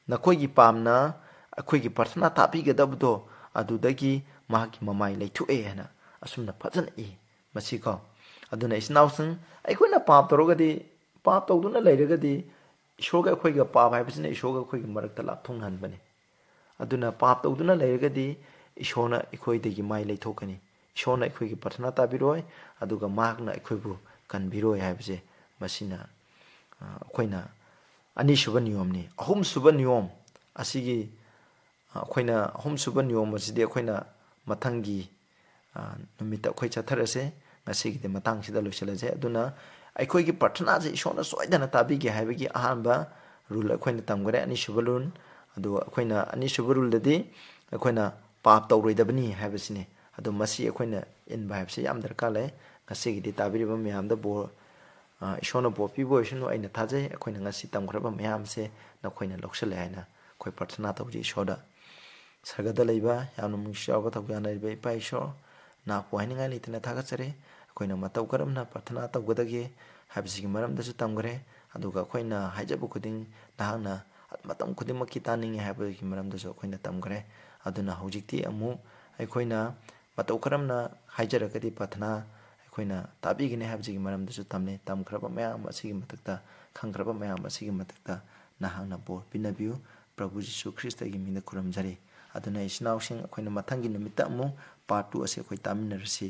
ꯅꯈꯣꯏꯒꯤ ꯄꯥꯞꯅ ꯑꯩꯈꯣꯏꯒꯤ ꯄ꯭ꯔꯊꯅꯥ ꯇꯥꯕꯤꯒꯗꯕꯗꯣ ꯑꯗꯨꯗꯒꯤ ꯃꯍꯥꯛꯀꯤ ꯃꯃꯥꯏ ꯂꯩꯊꯣꯛꯑꯦ" ꯍꯥꯏꯅ ꯑꯁꯨꯝꯅ ꯐꯖꯅ ꯏ꯫ ꯃꯁꯤꯀꯣ, ꯑꯗꯨꯅ ꯏꯆꯤꯟ ꯏꯅꯥꯎꯁꯤꯡ, ꯑꯩꯈꯣꯏꯅ ꯄꯥꯞ ꯇꯧꯔꯒꯗꯤ, ꯄꯥꯞ ꯇꯧꯗꯨꯅ ꯂꯩꯔꯒꯗꯤ ꯏꯁꯣꯔꯒ ꯑꯩꯈꯣꯏꯒ, ꯄꯥꯞ ꯍꯥꯏꯕꯁꯤꯅ ꯏꯁꯣꯔꯒ ꯑꯩꯈꯣꯏꯒꯤ ꯃꯔꯛꯇ ꯂꯥꯞꯊꯣꯛꯅꯍꯟꯕꯅꯤ꯫ ꯑꯗꯨꯅ ꯄꯥꯞ ꯇꯧꯗꯨꯅ ꯂꯩꯔꯒꯗꯤ ꯏꯁꯣꯔꯅ ꯑꯩꯈꯣꯏꯗꯒꯤ ꯃꯥꯏ ꯂꯩꯊꯣꯛꯀꯅꯤ꯫ ꯏꯁꯣꯔꯅ ꯑꯩꯈꯣꯏꯒꯤ ꯄ꯭ꯔꯊꯅꯥ ꯇꯥꯕꯤꯔꯣꯏ, ꯑꯗꯨꯒ ꯃꯍꯥꯛꯅ ꯑꯩꯈꯣꯏꯕꯨ ꯀꯟꯕꯤꯔꯣꯏ ꯍꯥꯏꯕꯁꯦ ꯃꯁꯤꯅ, ꯑ, ꯑꯩꯈꯣꯏꯅ ꯑꯅꯤꯁꯨꯕ ꯅꯤꯌꯣꯝꯅꯤ꯫ ꯑꯍꯨꯝꯁꯨꯕ ꯅꯤꯌꯣꯝ ꯑꯁꯤꯒꯤ, ꯑ, ꯑꯩꯈꯣꯏꯅ ꯑꯍꯨꯝꯁꯨꯕ ꯅꯤꯌꯣꯝ ꯑꯁꯤꯗꯤ ꯑꯩꯈꯣꯏꯅ ꯃꯊꯪꯒꯤ, ꯑ, ꯅꯨꯃꯤꯠꯇ ꯑꯩꯈꯣꯏ ꯆꯠꯊꯔꯁꯦ꯫ ꯉꯁꯤꯒꯤꯗꯤ ꯃꯇꯥꯡꯁꯤꯗ ꯂꯣꯏꯁꯤꯜꯂꯁꯦ꯫ ꯑꯗꯨꯅ ꯑꯩꯈꯣꯏꯒꯤ ꯄ꯭ꯔꯊꯅꯥꯁꯦ ꯏꯁꯣꯔꯅ ꯁꯣꯏꯗꯅ ꯇꯥꯕꯤꯒꯦ ꯍꯥꯏꯕꯒꯤ ꯑꯍꯥꯟꯕ rule ꯑꯩꯈꯣꯏꯅ ꯇꯝꯈ꯭ꯔꯦ, ꯑꯅꯤꯁꯨꯕ rule꯫ ꯑꯗꯨ ꯑꯩꯈꯣꯏꯅ ꯑꯅꯤꯁꯨꯕ ruleꯗꯗꯤ ꯑꯩꯈꯣꯏꯅ ꯄꯥꯞ ꯇꯧꯔꯣꯏꯗꯕꯅꯤ ꯍꯥꯏꯕꯁꯤꯅꯤ꯫ ꯑꯗꯣ ꯃꯁꯤ ꯑꯩꯈꯣꯏꯅ ꯏꯟꯕ ꯍꯥꯏꯕꯁꯤ ꯌꯥꯝ ꯗꯔꯀꯥꯔ ꯂꯩ꯫ ꯉꯁꯤꯒꯤꯗꯤ ꯇꯥꯕꯤꯔꯤꯕ ꯃꯌꯥꯝꯗ ꯕꯣꯔ, ꯑ, ꯏꯁꯣꯔꯅ ꯕꯣꯔ ꯄꯤꯕ ꯑꯣꯏꯁꯅꯨ꯫ ꯑꯩꯅ ꯊꯥꯖꯩ ꯑꯩꯈꯣꯏꯅ ꯉꯁꯤ ꯇꯝꯈ꯭ꯔꯕ ꯃꯌꯥꯝꯁꯦ ꯅꯈꯣꯏꯅ ꯂꯧꯁꯤꯜꯂꯦ ꯍꯥꯏꯅ ꯑꯩꯈꯣꯏ ꯄ꯭ꯔꯊꯅꯥ ꯇꯧꯖꯩ ꯏꯁꯣꯔꯗ꯫ ꯁꯔꯒꯗ ꯂꯩꯕ ꯌꯥꯝꯅ ꯅꯨꯡꯁꯤ ꯆꯥꯎꯕ ꯊꯧꯖꯥꯟꯅꯔꯤꯕ ꯏꯄꯥ ꯏꯁꯣꯔ, ꯅꯍꯥꯛꯄꯨ ꯍꯥꯏꯅꯤꯡꯉꯥꯏ ꯂꯩꯇꯅ ꯊꯥꯒꯠꯆꯔꯤ꯫ ꯑꯩꯈꯣꯏꯅ ꯃꯇꯧ ꯀꯔꯝꯅ ꯄ꯭ꯔꯊꯅꯥ ꯇꯧꯒꯗꯒꯦ ꯍꯥꯏꯕꯁꯤꯒꯤ ꯃꯔꯝꯗꯁꯨ ꯇꯝꯈ꯭ꯔꯦ꯫ ꯑꯗꯨꯒ ꯑꯩꯈꯣꯏꯅ ꯍꯥꯏꯖꯕ ꯈꯨꯗꯤꯡ ꯅꯍꯥꯛꯅ ꯃꯇꯝ ꯈꯨꯗꯤꯡꯃꯛꯀꯤ ꯇꯥꯅꯤꯡꯉꯤ ꯍꯥꯏꯕꯒꯤ ꯃꯔꯝꯗꯁꯨ ꯑꯩꯈꯣꯏꯅ ꯇꯝꯈ꯭ꯔꯦ꯫ ꯑꯗꯨꯅ ꯍꯧꯖꯤꯛꯇꯤ ꯑꯃꯨꯛ ꯑꯩꯈꯣꯏꯅ ꯃꯇꯧ ꯀꯔꯝꯅ ꯍꯥꯏꯖꯔꯒꯗꯤ ꯄ꯭ꯔꯥꯊꯅꯥ ꯑꯩꯈꯣꯏꯅ ꯇꯥꯕꯤꯒꯅꯤ ꯍꯥꯏꯕꯁꯤꯒꯤ ꯃꯔꯝꯗꯁꯨ ꯇꯝꯂꯦ꯫ ꯇꯝꯈ꯭ꯔꯕ ꯃꯌꯥꯝ ꯑꯁꯤꯒꯤ ꯃꯊꯛꯇ, ꯈꯪꯈ꯭ꯔꯕ ꯃꯌꯥꯝ ꯑꯁꯤꯒꯤ ꯃꯊꯛꯇ ꯅꯍꯥꯛꯅ ꯕꯣꯔ ꯄꯤꯅꯕꯤꯌꯨ꯫ ꯄ꯭ꯔꯚꯨ ꯖꯤꯁꯨ ꯈ꯭ꯔꯤꯁꯇꯒꯤ ꯃꯤꯡꯗ ꯈꯨꯔꯨꯝꯖꯔꯤ꯫ ꯑꯗꯨꯅ ꯏꯆꯤꯟ ꯏꯅꯥꯎꯁꯤꯡ, ꯑꯩꯈꯣꯏꯅ ꯃꯊꯪꯒꯤ ꯅꯨꯃꯤꯠꯇ ꯑꯃꯨꯛ part two ꯑꯁꯤ ꯑꯩꯈꯣꯏ ꯇꯥꯃꯤꯟꯅꯔꯁꯤ꯫